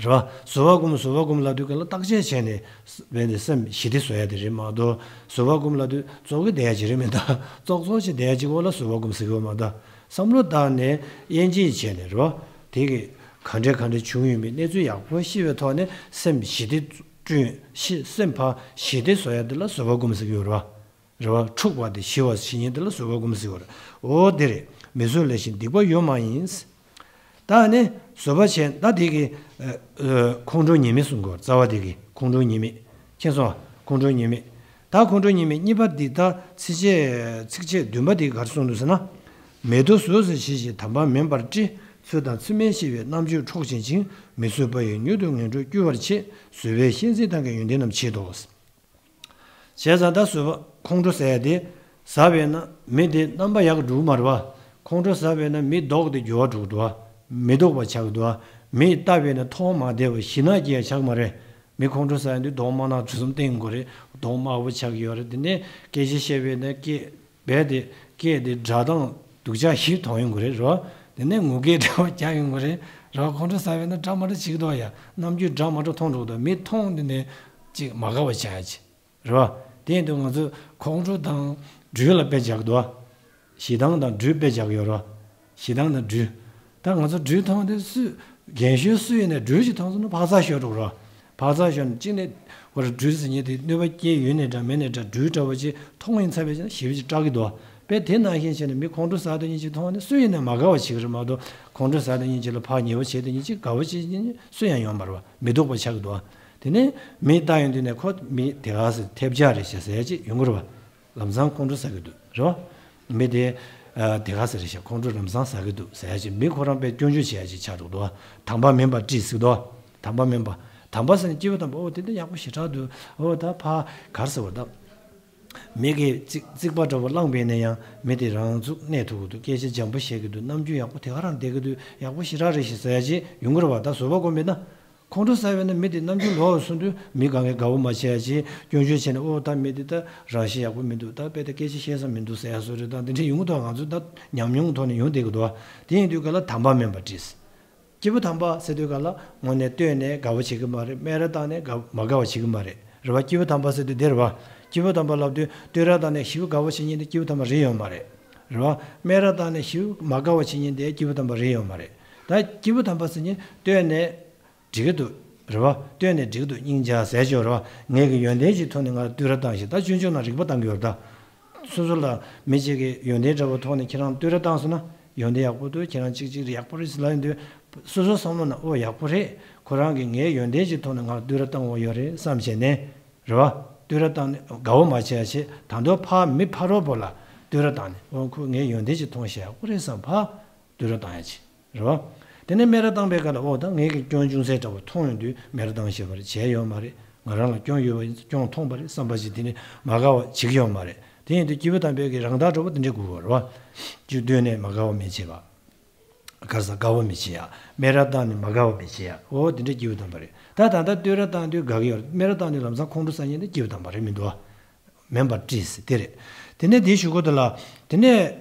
རེད་བ། བཟོད་པ་སྒོམ་བཟོད་པ་སྒོམ་ལབ་དུས་ག་ལ་བརྟག་དཔྱད་བྱས་ནས་བས་ཏེ་སེམས་ཞི་བདེ་བཟོ་ཡ་དེ་རེད་མ་གཏོགས། བཟོད་པ་སྒོམ་ལབ་དུས་ཙོག་གེ་བསྡད་ཡ་ཅིག་རེད་མི་འདུག་ཙོག་ཙོག་ཅིག་བསྡད་ཡ་ཅིག་འོག་ལ་བཟོད་པ་སྒོམ་ཟེར་གི་ཡོད་མ་གཏོགས། བསམ་བློ་བཏང་ནས་དབྱེ་འབྱེད་བྱས་ནས་རེད་བ། དེ་གི་ག་འདྲ་ག་འདྲ་བྱུང་ཡོད་མེད་གནས་ཚུལ་ཡག་པོ་ཤེས་པའི་ཐོག་ནས་སེམས་ཞི་བདེ་བསྐྲུན་ཤི་སེམས་ཕར་ཞི་བདེ་བཟོ་ཡ་དེ་ལ་བཟོད་པ་སྒོམ་ཟེར་གི་ཡོད་རེད་བ། རེད་བ། འཁྲུགས་པ་དེ་ཞི་བ་ཞི་ཉིན་དེ་ལ་བཟོད་པ་སྒོམ་ཟེར་བ་རེད། འོ་དེ་རེད། མི་བཟོད་ལས་གཞན་སྡིག་པ་ཡོད་མ་ཡིན། ད་ནི་བཟོད་པ་བྱས་ད་དེ་གི་ཨ་ཨ་ཁོང་ཁྲོ་ཉེས་དམིགས་གསུང་གི་ཡོད་རྩ་བ་དེ་གི་ཁོང་ཁྲོ་ཉེས་དམིགས། མཁྱེན་སོང་ཨ། ཁོང་ཁྲོ་ཉེས་དམིགས། ད་ཁོང་ཁྲོ་ཉེས་དམིགས་གཉིས་པ་འདི་ད་ཚིགས་བཅད་ཚིགས་བཅད་བདུན་པ་དེ་ག་རེ་གསུངས་འདུག་ཟེར་ན། མེད་དོ་བཟོད་ཟེར་བྱས་ཤིང་དམ་པ་མིན་པར་བཀྲི། ཚུལ་དང་ཚུལ་མིན་ཤེས་པའི་རྣམ་དཔྱོད་འཕྲོག་བྱེད་ཅིང་། མི་བཟོད་པ་ཡིས་མྱུར་དུ་ངན་འགྲོར་སྐྱུར་བར་བྱེད། བཟོད་པས་ཤིང་རྩི་དང་གི་ཡོན་ཏན་རྣམས་བྱེད་དོ། བྱས་ཙང་ད་བཟོད་པ་ཁོང་ཁྲོ་ཟ་ཡ་དེ་ཟ་བས་ན་མི་དེ་རྣམ་པ་ཡག་གི་འགྲོ་གི་མ་རེད་བ། ཁོང་ཁྲོ་ཟ་བས་ན་མི་ལྡོག་སྟེ་འགྱུར་བ་འགྲོ་གི་འདུག་བ། མི་ལྡོག་པ་ཆགས་ཀྱི་འདུག་བ། མི་ལྟ་བས་ན་མཐོང་མ་བདེ་བ་ཞེད་སྣང་སྐྱེ་ཡ་ཆགས་མ་རེད། མི་ཁོང་ཁྲོ་ཟ་ཡ་དུས་གདོང་དམར་ནག་དྲི་ཟུམ་བསྟན་དགོས་རེད། གདོང་དམར་པོ་ཆགས་ཀྱི་ཡོད་རེད། དེ་ནས་སྐད་ཆ་བཤད་པས་ན་སྐད་རྦད་དེ་སྐད་དེ་སྒྲ་གདངས་སྡུག་ཅག་ཞིག་མཐོང་ཡོང་གི་རེད་རོ། དེ་ནས་ངུ་སྐད་འདྲ་བོ་རྒྱག་ཡོང་གི་རེད་རོ། ཁོང་ཁྲོ་ཟ་བས་ན་འདྲ་མ་འདྲ་བྱེད་ཀྱི་འདུག་ཡ། རྣམ་འགྱུར་འདྲ་མ་འདྲ་མཐོང་འགྲོ་གི་འདུག་མི་མཐོང་དེ་ནས་ཅིག་མ་དགའ་བ་བྱ་ཡ་ཅིག་རེད་བ། དེ་ཡིན་དུས་ང་ཚོས་ཁོང་ཁྲོ་དང་སྦྲུལ་ལ་དཔེ་བཞག་འདུག་བ། ཞེ་སྡང་དང་སྦྲུལ་དཔེ་བཞག་ཡོད་རེད་བ། ཞེ་སྡང་དང་སྦྲུལ། ད་ང་ཚོ་སྦྲུལ་མཐོང་དུས་སུ་རྒན་གཞོན་སུ་ཡིན་ནའི་སྦྲུལ་ཞིག་མཐོང་སོང་ན་འཕག་འཚག་ཤོར་འགྲོ་གི་རེད་བ། འཕག་འཚག་ཤོར་ནས་གཅིག་ནས་བར་སྦྲུལ་ཟེར་མཁན་དེ་གནོད་པ་སྐྱེལ་ཡོད་ནའི་འདྲ་མེད་ནའི་འདྲ་སྦྲུལ་འདྲ་བོ་ཅིག་མཐོང་ཡིན་ཚར་བའི་ཕྱིར་ཞེ་པོ་ཅིག་སྐྲག་གི་འདུག་བ། དཔེ་དེ་ནང་བཞིན་བྱས་ནས་མི་ཁོང་ཁྲོ་ཟ་དེ་གཉིས་ཅིག་མཐོང་ནས་སུ་ཡིན་ནའི་མ་དགའ་བ་བྱེད་ཀྱི་རེད་མ་གཏོགས། ཁོང་ཁྲོ་ཟ་དེ་གཉིས་ཅིག་ལ་ཕར་ཉེས་པ་བྱེད་དེ་གཉིས་ཅིག་དགའ་བ་བྱེད་ཀྱི་སུ་ཡང་ཡོད་མ་རེད་བ། མི་སྡུག་པ་ཆགས་ཀྱི་འདུག་བ། དེ་ནས་མི་ལྟ་ཡོང་དུས་ནས་ཁོ་མི་དེ་ག་ཟེར་ཐེབས་ཆག་རེད་ཤག་ཟེར་ཡ་ཅིག་ཡོང་གི་རེད་བ། ལམ་སང་ཁོང་ཁྲོ་ཟ་གི་འདུག་རེད་བ། མི་དེ་ཨ་དེ་ག་ཟེར་རེད་ཤག་ཁོང་ཁྲོ་ལམ་སང་ཟ་གི་འདུག་ཟེར་ཡ་ཅིག་མི་ཁོ་རང་དཔེ་སྐྱོན་བརྗོད་བྱེད་ཡ་ཅིག་ཆགས་འགྲོ་འདུག་བ། དམ་པ་མིན་པར་བཀྲི་ཟེར་འདུག་བ། དམ་པ་མིན་པ། དམ་པ་ཟེར་ན་སྐྱེས་བུ་དམ་པ། ཨོ་དེ་འདྲ་ཡག་པོ་ཞེ་དྲག་འདུག་ཨོ་ད་ཕ་ག་རེ་ཟེར་བ་ད། མི་གིས་རྩིག་རྩིག་པ་འདྲ་བོ་བསླངས་པས་ན་ཡང་མི་དེ་རང་ཚུགས་གནས་ཐུབ་ཀྱི་འདུག་སྐད་ཆ་འཇམ་པོ་བཤད་ཀྱི་འདུག་རྣམ་འགྱུར་ཡག་པོ་དེ་ག་རང་བསྡད་ཀྱི་འདུག་ཡག་པོ་ཞེ་དྲག་རེད་ཤག་ཟེར་ཡ་ཅིག་ཡོང་གི་རེད་བ། ད་བཟོད་པ་སྒོམ་པས་ན། ཁོང་ཁྲོ་ཟ་བས་ན་མི་དེ་རྣམ་འགྱུར་ལོག་སོང་དུས་མི་གང་གས་དགའ་བོ་མ་བྱས་ཡ་ཅིག་སྐྱོན་བརྗོད་བྱས་ནས་ཨོ་ད་མི་དེ་ད་རང་བཞིན་ཡག་པོ་མི་འདུག་ད་དཔེ་ད་སྐད་ཆ་བཤད་ས་མི་འདུག་ཟེར་ཡ་བཟོ་འདྲ་དང་དེ་འདྲ་ཡོང་གི་འདུག་ང་ཚོ་ད་ཉམས་མྱོང་ཐོག་ནས་ཡོང་བསྡད་ཀྱི་འདུག་བ། དེ་ཡིན་དུས་ག་ལ་དམ་པ་མིན་པར་བཀྲི། སྐྱེས་བུ་དམ་པ་ཟེར་དུས་ག་ལ་དངོས་གནས་བསྟོད་ནས་དགའ་བོ་བྱེད་ཀྱི་མ་རེད། སྨད་ར་བཏང་ནས་དགའ་མ་དགའ་བ་བྱེད་ཀྱི་མ་རེད། རེད་བ། སྐྱེས་བུ་དམ་པ་ཟེར་དུས་དེ་རེད་བ། སྐྱེས་བུ་དམ་པ་ལབ་དུས་བསྟོད་ར་བཏང་ནས་ཞེ་པོ་དགའ་བོ་བྱེད་མཁན་དེ་སྐྱེས་བུ་དམ་པ་རེད་ཡོད་མ་རེད། རེད་བ། སྨད་ར་བཏང་ནས་ཞེ་པོ་མ་དགའ་བ་བྱེད་མཁན་དེ་སྐྱེས་བུ་དམ་པ་རེད་ཡོད་མ་རེད། ད་སྐྱེས་བུ་དམ་པ་ཟེར་མཁན་བསྟོད་ནས་འགྲིག་གི་འདུག་རེད་བ། བསྟོད་ནས་འགྲིག་གི་འདུག་སྙིང་རྗེ་ཟེར་ཅོག་རེད་བ། ངས་ཀྱི་ཡོན་ཏན་གྱི་ཐོག་ནས་ང་ལ་བསྟོད་ར་བཏང་ཞིག་ད་སྤྱོད་འཇུག་ནང་རིག་པ་བཏང་གི་ཡོད་རེད་ད། སོ་སོ་ལ་མི་གཅིག་གིས་ཡོན་ཏན་འདྲ་བོ་ཐོག་ནས་ཁྱེད་རང་བསྟོད་ར་བཏང་སོང་ན་ཡོན་ཏན་ཡག་པོ་འདུག་ཁྱེད་རང་གཅིག་གཅིག་རེད་ཡག་པོ་རེད་ཟེར་ལབ་ཡོང་དུས་སོ་སོ་བསམ་བློ་ནང་ཨོ་ཡག་པོ་རེད། ཁོ་རང་གིས་ངའི་ཡོན་ཏན་གྱི་ཐོག་ནས་ང་ལ་བསྟོད་ར་བཏང་བ་ཡོད་རེད་བསམ་བྱས་ནས་རེད་བ། བསྟོད་ར་བཏང་ནས་དགའ་བོ་མ་བྱས་བྱས་ད་དུང་ཕར་མི་ཕ་རོལ་པོ་ལ་བསྟོད་ར་བཏང་ནས་ཨོ་ཁོ་ངའི་ཡོན་ཏན་གྱི་མཐོང་ཤག་ཡག་པོ་རེད་བསམ་ཕར་བསྟོད་ར་བཏང་ཡ་ཅིག་རེད་བ། དེ་ནས་སྨད་ར་བཏང་པའི་སྐབས་ལ་ཨོ་ད་ངས་ཀྱི་སྐྱོན་ཅུང་ཟད་འདྲ་བོ་མཐོང་ཡོང་དུས་སྨད་ར་བཏང་ཤེས་པ་རེད། བྱས་ཡོད་མ་རེད། ང་རང་ལ་སྐྱོན་ཡོད་པ་ཡིན་ཙང་སྐྱོན་མཐོང་པ་རེད་བསམ་པ་ཞིག་དེ་ནས་མ་དགའ་བ་བྱེད་ཀྱི་ཡོད་མ་རེད། དེ་ཡིན་དུས་སྐྱེས་བུ་དམ་པའི་གི་རང་རྟགས་འདྲ་བོ་དེ་འདྲས་དགོས་པ་རེད་བ། སྐྱེས་བུ་བསྟོད་ནས་མ་དགའ་བ་མི་བྱེད་པ། ག་རེ་ཟ་དགའ་བ་མི་བྱེད་ཡ། སྨད་ར་བཏང་ནས་མ་དགའ་བ་མི་བྱེད་ཡ། ཨོ་དེ་འདྲས་སྐྱེས་བུ་དམ་པ་རེད། ད་ད་ལྟ་བསྟོད་ར་བཏང་དུས་དགའ་གི་ཡོད་རེད། སྨད་ར་བཏང་དུས་ལམ་སང་ཁོང་ཁྲོ་ཟ་མཁན་དེ་སྐྱེས་བུ་དམ་པ་རེད་མི་འདུག་བ། མིན་པར་བཀྲི་ཟེར་དེ་རེད། དེ་ནས་དེའི་གཞུག་གུ་དེ་ལ། དེ་ནས་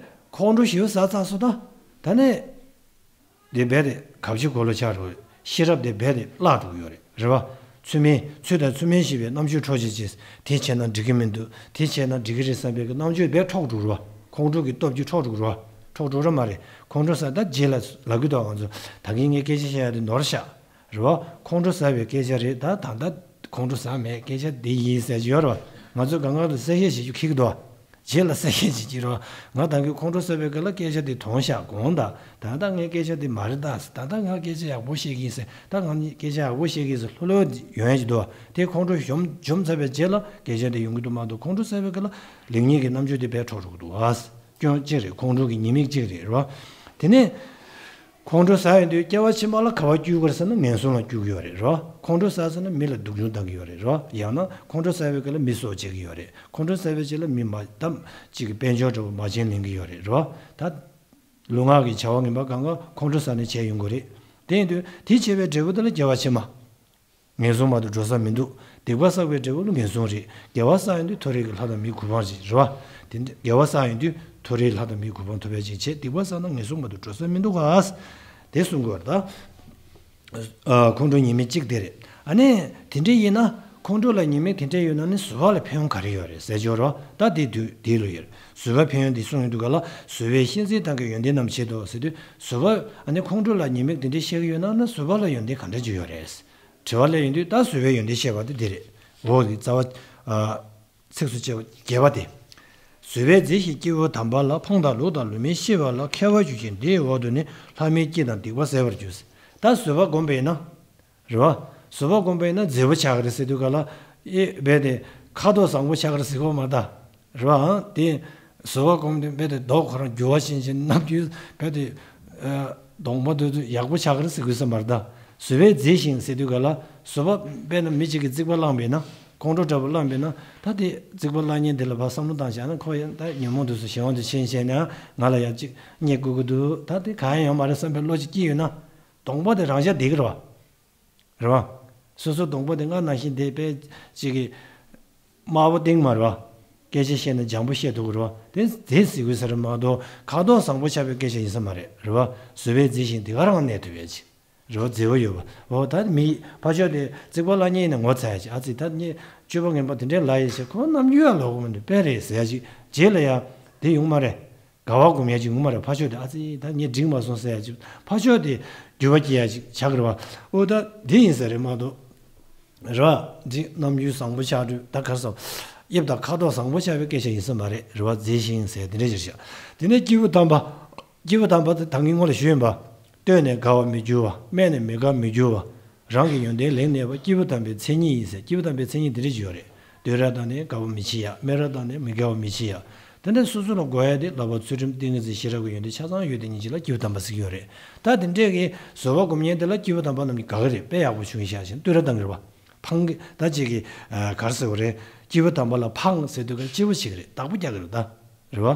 ཁོང་ཁྲོ་ཞེ་པོ་ཟ་ཚར་སོང་ད། ད་ནས། དེ་རྦད་དེ་གབ་ཕྱི་གོ་ལོ་ཆགས་འགྲོ། ཤེས་རབ་དེ་རྦད་དེ་བརླག་འགྲོ་གི་ཡོད་རེད། རེད་བ། ཚུལ་མིན་ཚུལ་དང་ཚུལ་མིན་ཤེས་པའི་རྣམ་དཔྱོད་འཕྲོག་བྱེད་ཅེས། དེ་བྱས་ན་འགྲིག་གི་མི་འདུག་དེ་བྱས་ན་འགྲིག་གི་རེད་བསམ་པའི་གི་རྣམ་དཔྱོད་རྦད་འཕྲོག་འགྲོ་གི་རེད་བ། ཁོང་ཁྲོ་གི་སྟོབས་ཀྱིས་འཕྲོག་འགྲོ་གི་རེད་བ། འཕྲོག་འགྲོ་ར་མ་རེད། ཁོང་ཁྲོ་ཟ། ད་རྗེས་ལ་ལབ་ཀྱི་འདུག་ང་ཚོ་ད་གིན་ངས་སྐད་ཆ་བཤད་ཡ་དེ་ནོར་ཤག་རེད་བ། ཁོང་ཁྲོ་ཟ་བའི་སྐད་ཆ་རེད། ད་ད་ལྟ་ཁོང་ཁྲོ་ཟ་མེད། སྐད་ཆ་འདི་ཡིན་ཟེར་གྱི་ཡོད་རེད་བ། ང་ཚོ་གང་ག་ལ་གསལ་བཤད་བྱེད་རྒྱུ་ཁེགས་ཀྱི་འདུག་རྗེས་ལ་གསལ་བཤད་བྱེད་ཀྱི་རེད་བ། ང་ད་གིན་ཁོང་ཁྲོ་ཟ་བའི་སྐབས་ལ་སྐད་ཆ་དེ་དོན་བཞག་དགོངས་དག་ད་ལྟ་ངའི་སྐད་ཆ་དེ་མ་རེད་ད། ད་ལྟ་ང་སྐད་ཆ་ཡག་པོ་བཤད་ཀྱི་ཡིན་ཟེར། ད་ང་ནི་སྐད་ཆ་ཡག་པོ་བཤད་ཀྱི་ཡིན་ཟེར་ལྷོད་ལྷོད་ཡོང་ཡ་ཅིག་འདུག་བ། དེ་ཁོང་ཁྲོ་གཞོམ་གཞོམ་ཚར་བའི་རྗེས་ལ་སྐད་ཆ་དེ་ཡོང་གི་འདུག་མ་གཏོགས། ཁོང་ཁྲོ་ཟ་བའི་སྐབས་ལ་ལེགས་ཉེས་ཀྱི་རྣམ་དཔྱོད་དེ་དཔེ་འཕྲོག་འགྲོ་གི་འདུག་བ། སྐྱོན་གཅིག་རེད། ཁོང་ཁྲོ་གི་ཉེས་དམིགས་གཅིག་རེད། རེད་བ། དེ་ནས་ཁོང་ཁྲོ་ཟ་ཡོང་དུས་སྐྱེ་བ་ཕྱི་མ་ལ་ག་པར་སྐྱེ་གི་རེད་ཟེར་ན་ངན་སོང་ལ་སྐྱེ་གི་ཡོད་རེད། རེད་བ། ཁོང་ཁྲོ་ཟ་ཟེར་ན་མི་ལ་སྡུག་སྦྱོང་བཏང་གི་ཡོད་རེད། རེད་བ། ཡང་ན་ཁོང་ཁྲོ་ཟ་བའི་སྐབས་ལ་མི་སྲོག་བཅད་ཀྱི་ཡོད་རེད། ཁོང་ཁྲོ་ཟ་བའི་རྗེས་ལ་མི་མ་དམ་གཅིག་གི་དཔལ་འབྱོར་འདྲ་བོ་མ་བྱིན་ལེན་གྱི་ཡོད་རེད། རེད་བ། ད་ལུས་ངག་གི་བྱ་བ་ངན་པ་གང་ག་ཁོང་ཁྲོ་ཟ་ནས་བྱས་ཡོང་གི་རེད། དེ་ཡིན་དུས་དེ་བྱས་པའི་འབྲས་བུ་དེ་ལ་སྐྱེ་བ་ཕྱི་མ། ངན་སོང་མ་གཏོགས་འགྲོ་ས་མི་འདུག་སྡིག་པ་བསགས་པའི་འབྲས་བུ་ལ་ངན་སོང་རེད། དགེ་བ་བསགས་ཡོང་དུས་མཐོ་རིས་ཀྱི་ལྷ་དང་མིའི་གོ་འཕང་རེད། རེད་བ། དེ་འདྲ་དགེ་བ་བསགས་ཡོང་དུས་མཐོ་རིས་ལྷ་དང་མིའི་གོ་འཕང་ཐོབ་པ་ཅིག་བྱས། སྡིག་པ་བསགས་ན་ངན་སོང་མ་གཏོགས་འགྲོ་ས་མི་འདུག་ག་དེ་གསུང་དགོས་རེད་ད། ཨ། ཁོང་ཁྲོ་ཉེས་དམིགས་གཅིག་དེ་རེད། ཨ་ནི་དེ་འདྲ་ཡིན་ན་ཁོང་ཁྲོ་ལ་ཉེས་དམིགས་དེ་འདྲ་ཡོད་ན་ནི་བཟོད་པ་ལ་ཕན་ཡོན་ག་རེ་ཡོད་རེད་ཟེར་ཆོག་རོགས། ད་དེ་དུས་དེ་ལོ་ཡོད་རེད། བཟོད་པ་ཕན་ཡོན་དེ་གསུངས་ཡོང་དུས་ག་ལ་བཟོད་པས་གཤིན་རྩིས་བཏང་གི་ཡོན་ཏན་རྣམས་བྱེད་དོ་ཟེར་དུས་བཟོད་པ། ཨ་ནི་ཁོང་ཁྲོ་ལ་ཉེས་དམིགས་དེ་འདྲ་བཤད་ཀྱི་ཡོད་ན་ནི་བཟོད་པ་ལ་ཡོན་ཏན་ག་འདྲ་ཅིག་ཡོད་རེད། དྲི་བ་སླེབས་ཡོང་དུས་ད་བཟོད་པའི་ཡོན་ཏན་བཤད་པ་དེ་འདི་རེད། འོ་དེ་རྩ་བ། ཨ། ཚིགས་སུ་བཅད་པ་བརྒྱད་པ་སྟེ། བཟོད་པས་མཛེས་ཤིང་སྐྱེས་བུ་དམ་པ་ལ། ཕོངས་དང་ལུགས་དང་ལུས་མིན་ཤེས་པ་ལ། མཁས་པར་གྱུར་ཅིང་དེའི་འོག་ཏུ་ནི། ལྷ་མིན་སྐྱེས་དང་སྡིག་པ་ཟད་པར་འགྱུར། ད་བཟོད་པ་སྒོམ་པས་ན། རེད་བ། བཟོད་པ་སྒོམ་པས་ན་མཛེས་པོ་ཆགས་ཀྱི་རེད་ཟེར་དུས་ག་ལ། ཨེ་རྦད་དེ་ཁ་དོག་བཟང་པོ་ཆགས་ཀྱི་རེད་ཟེར་གོ་མ་ད། རེད་བ། ཨང་། དེ་བཟོད་པ་སྒོམ་དུས་རྦད་དེ་མདོག་ཁོ་རང་འགྱུར་བ་ཕྱིན་ཕྱིན་ནམ་རྒྱུན་རྦད་དེ། ཨ། གདོང་པ་དེ་ཚོ་ཡག་པོ་ཆགས་ཀྱི་རེད་ཟེར་དགོས་ས་མ་རེད་ད། བཟོད་པས་མཛེས་ཤིང་ཟེར་དུས་ག་ལ། བཟོད་པ་དཔེར་ན་མི་གཅིག་གིས་རྩིག་པ་བསླངས་པས་ན། ཁོང་ཁྲོ་འདྲ་པོ་བསླངས་པས་ན། ད་དེ་རྩིག་པ་བསླངས་མཁན་དེ་ལ་ཕར་བསམ་བློ་བཏང་བཞག་ན་ཁོ་ཡང་ད་ཉོན་མོངས་དེ་ཚོ་གཞན་དབང་དུ་ཕྱིན་བྱས་ནས་ང་ལ་ཡང་གཅིག་བརྙས་བསྐུལ་གྱི་འདུག་ད་དེ་གང་ཡང་ཡོད་མ་རེད་བསམ་པའི་བློ་ཅིག་སྐྱེས་ཡོད་ན། གདོང་པ་དེ་རང་འཇགས་བསྡད་ཀྱི་རེད་བ། རེད་བ། སོ་སོ་གདོང་པ་དེ་སྔར་ནང་བཞིན་དེ་དཔེ་ཅིག་གི་དམར་པོ་སྟེང་མ་རེད་བ། སྐད་ཆ་བཤད་ན་འཇམ་པོ་བཤད་ཐུབ་ཀྱི་རེད་བ། དེ་དེ་ཟེར་དགོས་ས་རེད་མ་གཏོགས་ཁ་དོག་བཟང་པོ་ཆགས་པའི་སྐད་ཆ་ཡིན་ས་མ་རེད། རེད་བ། བཟོད་པས་མཛེས་ཤིང་དེ་ག་རང་གནས་ཐུབ་པའི་ཅིག་རེད་བ། མཛེས་པོ་ཡོད་པ། འོ་ད་མི་ཕར་ཕྱོགས་དེ་རྩིག་པ་བསླངས་མཁན་ཡིན་ན་ངོ་ཚ་ཡ་ཅིག་ཨ་ཙི་ད་ངས་སྤྱོད་པ་ངན་པ་དེ་འདྲའི་ལབ་ཡ་ཅིག་ཁོ་ནམ་རྒྱུན་ཡང་ལབ་དགོས་མི་འདུག་དཔེ་རེད་ཟེར་ཡ་ཅིག་རྗེས་ལ་ཡ་དེ་ཡོང་མ་རེད། དགའ་བ་སྒོམ་ཡ་ཅིག་ཡོང་མ་རེད། ཕར་ཕྱོགས་དེ་ཨ་ཙི་ད་ངས་འགྲིག་མ་སོང་ཟེར་ཡ་ཅིག་ཕར་ཕྱོགས་དེ་འགྱུར་བ་སྐྱེ་ཡ་ཅིག་ཆགས་ཀྱི་རེད་བ། ཨོ་ད་འདི་ཡིན་ས་རེད་མ་གཏོགས། རེད་བ། འདི་རྣམ་འགྱུར་བཟང་པོ་ཆགས་དུས་ད་ག་རེ་ཟེར། དབྱིབས་དང་ཁ་དོག་བཟང་པོ་ཆགས་པའི་སྐད་ཆ་ཡིན་ས་མ་རེད། རེད་བ། མཛེས་ཤིང་ཟེར་དེ་འདྲ་ཅིག་བྱ། དེ་ནས་སྐྱེས་བུ་དམ་པ། སྐྱེས་བུ་དམ་པ་དེ་ད་ངས་སྔོན་ལ་ཞུས་ཡིན་པ། ལྟོས་ནས་དགའ་བར་མི་འགྱུར་བ། སྨྲས་ནས་མི་དགའ་མི་འགྱུར་བ། རང་གི་ཡོན་ཏན་ལེགས་གནས་པ་སྐྱེས་བུ་དམ་པའི་མཚན་ཉིད་ཡིན་ཟེར། སྐྱེས་བུ་དམ་པའི་མཚན་ཉིད་འདི་འདྲ་ཅིག་ཡོད་རེད། བསྟོད་ར་བཏང་ནས་དགའ་བ་མི་བྱེད་ཡ། སྨད་ར་བཏང་ནས་མི་དགའ་བ་མི་བྱེད་ཡ། དེ་འདྲ་སོ་སོ་ལ་དགོས་ཡ་དེ་བསླབ་པ་ཚུལ་ཁྲིམས་ཏིང་ངེ་འཛིན་ཤེས་རབ་ཀྱི་ཡོན་ཏན་ཆ་ཚང་ཡོད་དེ་ཉིད་ཅིག་ལ་སྐྱེས་བུ་དམ་པ་ཟེར་གྱི་ཡོད་རེད། ད་དེ་འདྲས་ཀྱི་བཟོད་པ་སྒོམ་མཁན་དེ་ལ་སྐྱེས་བུ་དམ་པ་རྣམས་ཀྱིས་དགའ་གི་རེད། དཔེ་ཡག་པོ་བྱུང་ཤག་ཅེས་བསྟོད་ར་བཏང་གི་རེད་བ། ཕངས་ཀྱི་ད་ཅིག་གི་ག་རེ་ཟེར་དགོས་རེད། སྐྱེས་བུ་དམ་པ་ལ་ཕངས་ཟེར་དུས་ཀ་སྐྱིད་པོ་བྱེད་ཀྱི་རེད། བདག་པོ་རྒྱག་གི་རེད་ད། རེད་བ།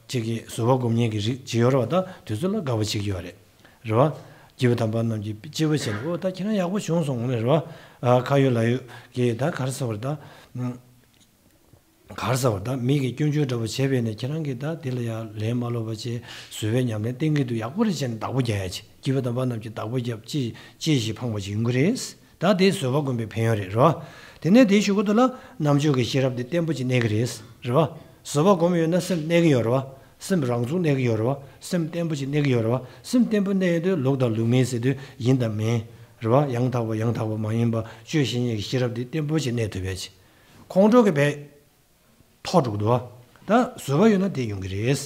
ཅིག་གི་བཟོད་པ་སྒོམ་མཁན་གྱི་རིགས་ཅིག་ཡོད་རེད་བ། ད་དེ་ཚོ་ལ་དགའ་པོ་བྱེད་ཀྱི་ཡོད་རེད། རེད་བ། སྐྱེས་བུ་དམ་པ་རྣམས་ཀྱིས་སྐྱིད་པོ་བྱས་ནས་ཨོ་ད་ཁྱེད་རང་ཡག་པོ་བྱུང་སོང་ངོ་ནས་རེད་བ། ཁ་ཡོད་ལག་ཡོད་ཀྱི་ད་ག་རེ་ཟེར་དགོས་རེད་ད། ག་རེ་ཟེར་བ་ད་མི་གིས་སྐྱོན་བརྗོད་འདྲ་པོ་བྱས་པས་ནས་ཁྱེད་རང་གིས་ད་དེ་ལ་ཡང་ལན་མ་སློག་པ་བྱས་བཟོད་པའི་ཉམས་ལེན་གཏན་འཁེལ་དུ་ཡག་པོ་རེད་བྱས་ནས་བདག་པོ་རྒྱག་ཡ་ཅིག་སྐྱེས་བུ་དམ་པ་རྣམས་ཀྱིས་བདག་པོ་རྒྱབ་ཅི་ཅི་ཞིག་ཕངས་པ་ཅིག་ཡོང་གི་རེད། ད་དེ་བཟོད་པ་སྒོམ་པའི་ཕན་ཡོན་རེད་རོ། དེ་ནས་དེའི་གཞུག་གུ་དུ་ལ་རྣམ་དཔྱོད་ཀྱི་ཤེས་རབ་དེ་བརྟན་པོ་ཅིག་གནས་ཀྱི་རེད། རེད་བ། བཟོད་པ་སྒོམ་ཡོད་ན་སེམས་གནས་ཀྱི་ཡོད་རེད་བ། སེམས་རང་ཚུགས་གནས་ཀྱི་ཡོད་རེད་བ། སེམས་བརྟན་པོ་ཅིག་གནས་ཀྱི་ཡོད་རེད་བ། སེམས་བརྟན་པོ་གནས་ཡོད་དུས་ལུགས་དང་ལུགས་མིན་ཟེར་དུས་ཡིན་དང་མིན། རེད་བ། ཡང་དག་པ་ཡང་དག་པ་མ་ཡིན་པ་དཔྱོད་བཤེས་གཉེན་གྱི་ཤེས་རབ་དེ་བརྟན་པོ་ཅིག་གནས་ཐུབ་པས་ཀྱི། ཁོང་ཁྲོ་གི་བས། ཐོག་འགྲོ་གི་འདུག་བ། ད་བཟོད་པ་ཡོད་ན་དེ་ཡོང་གི་རེད།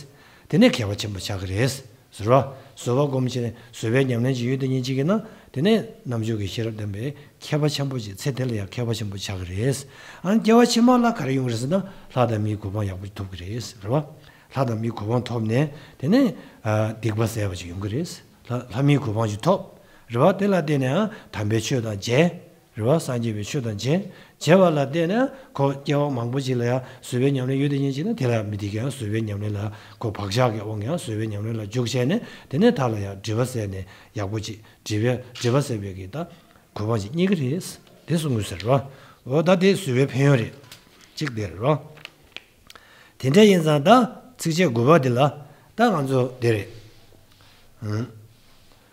དེ་ནས་མཁས་པ་ཆེན་པོ་ཆགས་ཀྱི་རེད། ཟེར་བ། བཟོད་པ་སྒོམ་བྱས་ནས་བཟོད་པའི་ཉམས་ལེན་ཅིག་ཡོད་དེ་ཉིད་ཅིག་གིས་ན། དེ་ནས་རྣམ་དཔྱོད་ཀྱི་ཤེས་རབ་ལྡན་པའི་མཁས་པ་ཆེན་པོ་ཅིག་ཚེ་དེ་ལ་ཡང་མཁས་པ་ཆེན་པོ་ཆགས་ཀྱི་རེད། ཨ་ནི་སྐྱེ་བ་ཕྱི་མ་ལ་ག་རེ་ཡོང་གི་རེད་ཟེར་ན་ལྷ་དང་མིའི་གོ་འཕང་ཡག་པོ་ཅིག་ཐོབ་ཀྱི་རེད། རེད་བ། ལྷ་དང་མིའི་གོ་འཕང་ཐོབ་ནས་དེ་ནས་ཨ་སྡིག་པ་ཟད་པ་ཅིག་ཡོང་གི་རེད། ལྷ་ལྷ་མིའི་གོ་འཕང་ཅིག་ཐོབ། རེད་བ། དེ་ལ་བརྟེན་ནས་ཨ་དམ་པའི་ཆོས་དང་མཇལ། རེད་བ། སངས་རྒྱས་པའི་ཆོས་དང་མཇལ། མཇལ་བ་ལ་བརྟེན་ནས་ཁོ་སྐྱེ་བ་མང་པོ་ཅིག་ལ་ཡང་བཟོད་པའི་ཉམས་ལེན་ཡོད་དེ་ཉིད་ཅིག་ན་དེ་ལ་མི་དེ་གས་ཡང་བཟོད་པའི་ཉམས་ལེན་ལ་ཁོ་བག་ཆགས་ཀྱི་དབང་གིས་ཡང་བཟོད་པའི་ཉམས་ལེན་ལ་འཇུག་བྱས་ནས་དེ་ནས་ད་ལ་ཡང་སྒྲིབ་པ་ཟད་ནས་ཡག་པོ་ཅིག་སྒྲིབ་པའི་སྒྲིབ་པ་ཟད་པའི་གི་ད་གོ་འཕང་ཅིག་རྙེད་ཀྱི་རེད། དེ་གསུང་དགོས་ཟེར་བ། འོ་ད་དེ་བཟོད་པའི་ཕན་ཡོན་རེད། གཅིག་དེ་རེད་རོ། དེ་འདྲ་ཡིན་ཙང་ད་ཚིགས་བཅད་དགུ་པ་འདི་ལ་ད་ང་ཚོ་དེ་རེད། ཨང་།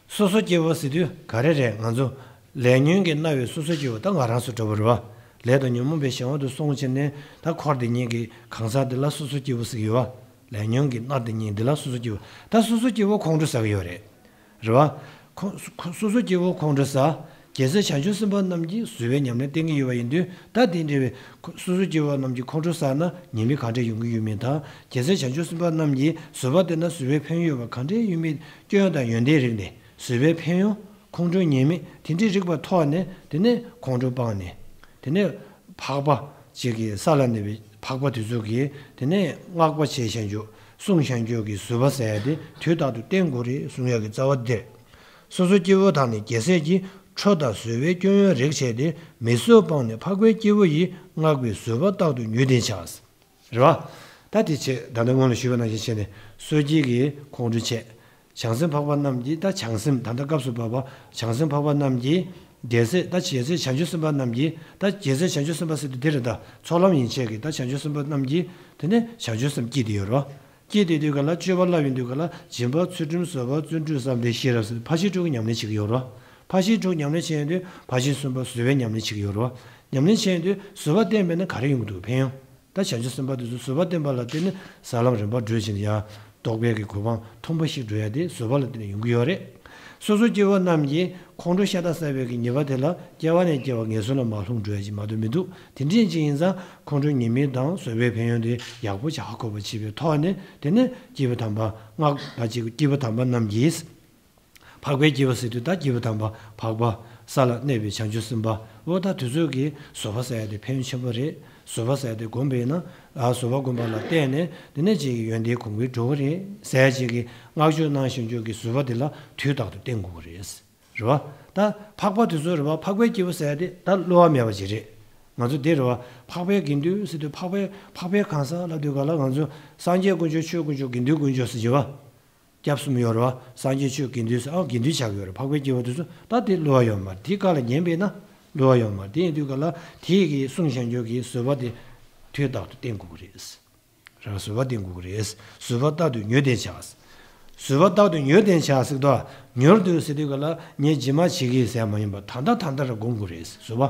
སོ་སོ་སྐྱེ་བོ་ཟེར་དུས་ག་རེ་རེད། ང་ཚོ་ལས་ཉོན་གྱིས་མནར་བའི་སོ་སོ་སྐྱེ་བོ་ད་ང་རང་ཚོ་འདྲ་པོ་རེད་བ། ལས་དང་ཉོན་མོངས་པའི་གཞན་དབང་དུ་སོང་བྱས་ནས་ད་འཁོར་འདི་ཉིད་ཀྱི་གང་ཟག་འདི་ལ་སོ་སོ་སྐྱེ་བོ་ཟེར་གྱི་ཡོད་ ལས་ཉོན་གྱི་མནར་དང་གཉིས། འདི་ལ་སོ་སོ་སྐྱེ་བོ། ད་སོ་སོ་སྐྱེ་བོ་ཁོང་ཁྲོ་ཟ་གི་ཡོད་རེད། རེད་བ། ཁོ་ཁོ་སོ་སོ་སྐྱེ་བོ་ཁོང་ཁྲོ་ཟ། རྒྱལ་སྲས་བྱང་ཆུབ་སེམས་དཔའ་རྣམས་ཀྱིས་བཟོད་པའི་ཉམས་ལེན་བསྟན་གྱི་ཡོད་པ་ཡིན་དུས། ད་དེ་འདྲ་བའི་ཁོ་སོ་སོ་སྐྱེ་བོ་རྣམས་ཀྱིས་ཁོང་ཁྲོ་ཟ་ན་ཉེས་དམིགས་ག་འདྲ་ཡོང་གི་ཡོད་མེད་དང་། རྒྱལ་སྲས་བྱང་ཆུབ་སེམས་དཔའ་རྣམས་ཀྱིས་བཟོད་པ་བསྟན་ན་བཟོད་པའི་ཕན་ཡོན་ཡོད་པ་ག་འདྲ་ཡོད་མེད། སྐྱོན་དང་ཡོན་ཏན་རིག་ནས་བཟོད་པའི་ཕན་ཡོན། ཁོང་ཁྲོའི་ཉེས་དམིགས་དེ་འདྲའི་རིགས་པ་ཐོག་ནས། དེ་ནས་ཁོང་ཁྲོ་སྤངས་ནས། དེ་ནས་འཕགས་པ་ཅིག་གི་ས་ལ་གནས་པའི་འཕགས་པ་དེ་ཚོ་གིས་དེ་ནས་བསྔགས་པ་བྱས་བྱང་ཆུབ་གསུངས་བྱང་ཆུབ་ཀྱི་བཟོད་པ་ཟེར་ཡ་དེ་དུས་རྟག་ཏུ་བསྟེན་དགོས་རེད་གསུང་ཡ་གི་རྩ་བ་འདིར། སོ་སོ་སྐྱེ་བོ་དག་ནི་རྒྱལ་སྲས་ཀྱིས། ཁྲོ་དང་བཟོད་པའི་སྐྱོན་ཡོན་རིག་བྱས་ཏེ། མི་བཟོད་སྤངས་ནས་འཕགས་པའི་སྐྱེ་བོ་ཡིས། བསྔགས་པའི་བཟོད་པ་རྟག་ཏུ་མྱུར་ལྡན་བྱ། རེད་བ། ད་དེ་བྱས། ད་ལྟ་སྔོན་ལ་ཞུས་པ་ནང་བཞིན་བྱས་ནས་སོ་སྐྱེ་གི་ཁོང་ཁྲོ་བྱས། བྱང་སེམས་འཕགས་པ་རྣམས་ཀྱིས། ད་བྱང་སེམས་ད་ལྟ་སྐབས་སུ་བབ་པ་བྱང་སེམས་འཕགས་པ་རྣམས་ཀྱིས། རྒྱལ་སྲས། ད་རྒྱལ་སྲས་བྱང་ཆུབ་སེམས་དཔའ་རྣམས་ཀྱིས། ད་རྒྱལ་སྲས་བྱང་ཆུབ་སེམས་དཔའ་ཟེར་དུས་དེ་རེད། ད་ཚོགས་ལམ་ཡན་ཆད་ཀྱི་ད་བྱང་ཆུབ་སེམས་དཔའ་རྣམས་ཀྱིས་དེ་ནས་བྱང་ཆུབ་སེམས་བསྐྱེད་དེ་ཡོད་རེད་བ། བསྐྱེད་དེ་དུས་ག་ལ། སྤྱོད་པ་བསླབ་ཡོང་དུས་ག་ལ། སྦྱིན་པ། ཚུལ་ཁྲིམས། བཟོད་པ། བརྩོན་འགྲུས། བསམ་གཏན། ཤེས་རབ་ཟེར་ཕར་ཕྱིན་དྲུག་གི་ཉམས་ལེན་བྱེད་ཀྱི་ཡོད་རེད་བ། ཕར་ཕྱིན་དྲུག་ཉམས་ལེན་བྱེད་ཡོང་དུས་ཕར་ཕྱིན་གསུམ་པ་བཟོད་པའི་ཉམས་ལེན་བྱེད་ཀྱི་ཡོད་རེད་བ། ཉམས་ལེན་བྱེད་ཡོང་དུས་བཟོད་པ་བསྟེན་པས་ན་ག་རེ་ཡོང་གི་འདུག་ཕན་ཡོན། ད་བྱང་ཆུབ་སེམས་དཔའ་དེ་ཚོ་བཟོད་པ་བསྟེན་པ་ལ་བརྟེན་ནས་ས་ལམ་རིམ་པར་བགྲོད་ཕྱིན་ཡ། རྟོགས་པའི་གི་གོ་འཕང་མཐོན་པོ་ཞིག་འགྲོ་ཡ་དེ་བཟོད་པ་ལ་བརྟེན་ནས་ཡོང་གི་ཡོད་རེད། སོ་སོ་སྐྱེ་བོ་རྣམས་ཀྱིས་ཁོང་ཁྲོ་ཤ་སྟག་ཟ་བའི་གི་ཉེས་པ་དེ་ལ་སྐྱེ་བ་ནས་སྐྱེ་བ་ངན་སོང་ལ་མ་ལྷུང་འགྲོ་ཡ་ཅིག་མ་གཏོགས་མི་འདུག་དེ་འདྲ་ཅིག་ཡིན་ཙང་ཁོང་ཁྲོའི་ཉེས་དམིགས་དང་བཟོད་པའི་ཕན་ཡོན་དེ་ཡག་པོ་ཧ་གོ་བ་བྱེད་པའི་ཐོག་ནས། དེ་ནས་སྐྱེས་བུ་དམ་པ་སྔགས་པ་ཅིག་སྐྱེས་བུ་དམ་པ་རྣམས་ཀྱིས། འཕགས་པའི་སྐྱེས་བུ་ཟེར་དུས་ད་སྐྱེས་བུ་དམ་པ་འཕགས་པ་ས་ལ་གནས་པའི་བྱང་ཆུབ་སེམས་དཔའ། འོ་ད་དེ་ཚོ་གིས་བཟོད་པ་ཟེར་ཡ་དེ་ཕན་ཡོན་ཆེན་པོ་རེད། བཟོད་པ་ཟེར་ཡ་དེ་བསྒོམས་པས་ན། ཨ། བཟོད་པ་བསྒོམས་པ་ལ་བརྟེན་ནས་དེ་ནས་ཅིག་ཡོན་ཏན་གོང་འཕེལ་འགྲོ་གི་རེད་ཟེར་ཡ་ཅིག་གི་བསྔགས་བརྗོད་གནང་བཞིན་བརྗོད་ཀྱི་བཟོད་པ་དེ་ལ་དུས་རྟག་ཏུ་བསྟེན་དགོས་ཀྱི་རེད། རེད་བ། ད་འཕགས་པ་དེ་ཚོ་རེད་བ། འཕགས་པའི་སྐྱེས་བུ་ཟེར་ཡ་དེ་ད་བསླུ་བ་མེད་པ་ཅིག་རེད། ང་ཚོ་དེ་རེད་བ། འཕགས་པའི་དགེ་འདུན་ཟེར་དུས་འཕགས་པའི་འཕགས་པའི་གང་ཟག་ལབ་དུས་ག་ལ་ང་ཚོ་སངས་རྒྱས་དཀོན་མཆོག་ཆོས་དཀོན་མཆོག་དགེ་འདུན་དཀོན་མཆོག་ཟེར་གྱི་བ། སྐྱབས་གསུམ་ཡོད་རེད་བ། སངས་རྒྱས་ཆོས་དགེ་འདུན་ཟེར། ཨ། དགེ་འདུན་ཆགས་ཡོད་རེད། འཕགས་པའི་སྐྱེས་བུ་དེ་ཚོ་ད་དེ་བསླུ་བ་ཡོད་མ་རེད། དེ་ག་ལ་ཉན་པས་ན་བསླུ་བ་ཡོད་མ་རེད། དེ་ཡིན་དུས་ག་ལ་དེ་གི་གསུངས་བཞིན་བརྗོད་ཀྱི་བཟོད་པ་དེ་དུས་རྟག་ཏུ་བསྟེན་དགོས་ཀྱི་རེད། རང་བཟོད་པ་བསྟེན་དགོས་ཀྱི་རེད། བཟོད་པ་རྟག་ཏུ་མྱུར་ལྡན་བྱ། བཟོད་པ་རྟག་ཏུ་མྱུར་ལྡན་བྱ་ཟེར་དུས། མྱུར་དུ་ཟེར་དུས་ག་ལ་ངས་རྗེས་མ་བྱེད་ཀྱི་ཟེར་མ་ཡིན་པ། ད་ལྟ་ད་ལྟ་རང་སྒོམ་དགོས་རེད། བཟོད་པ།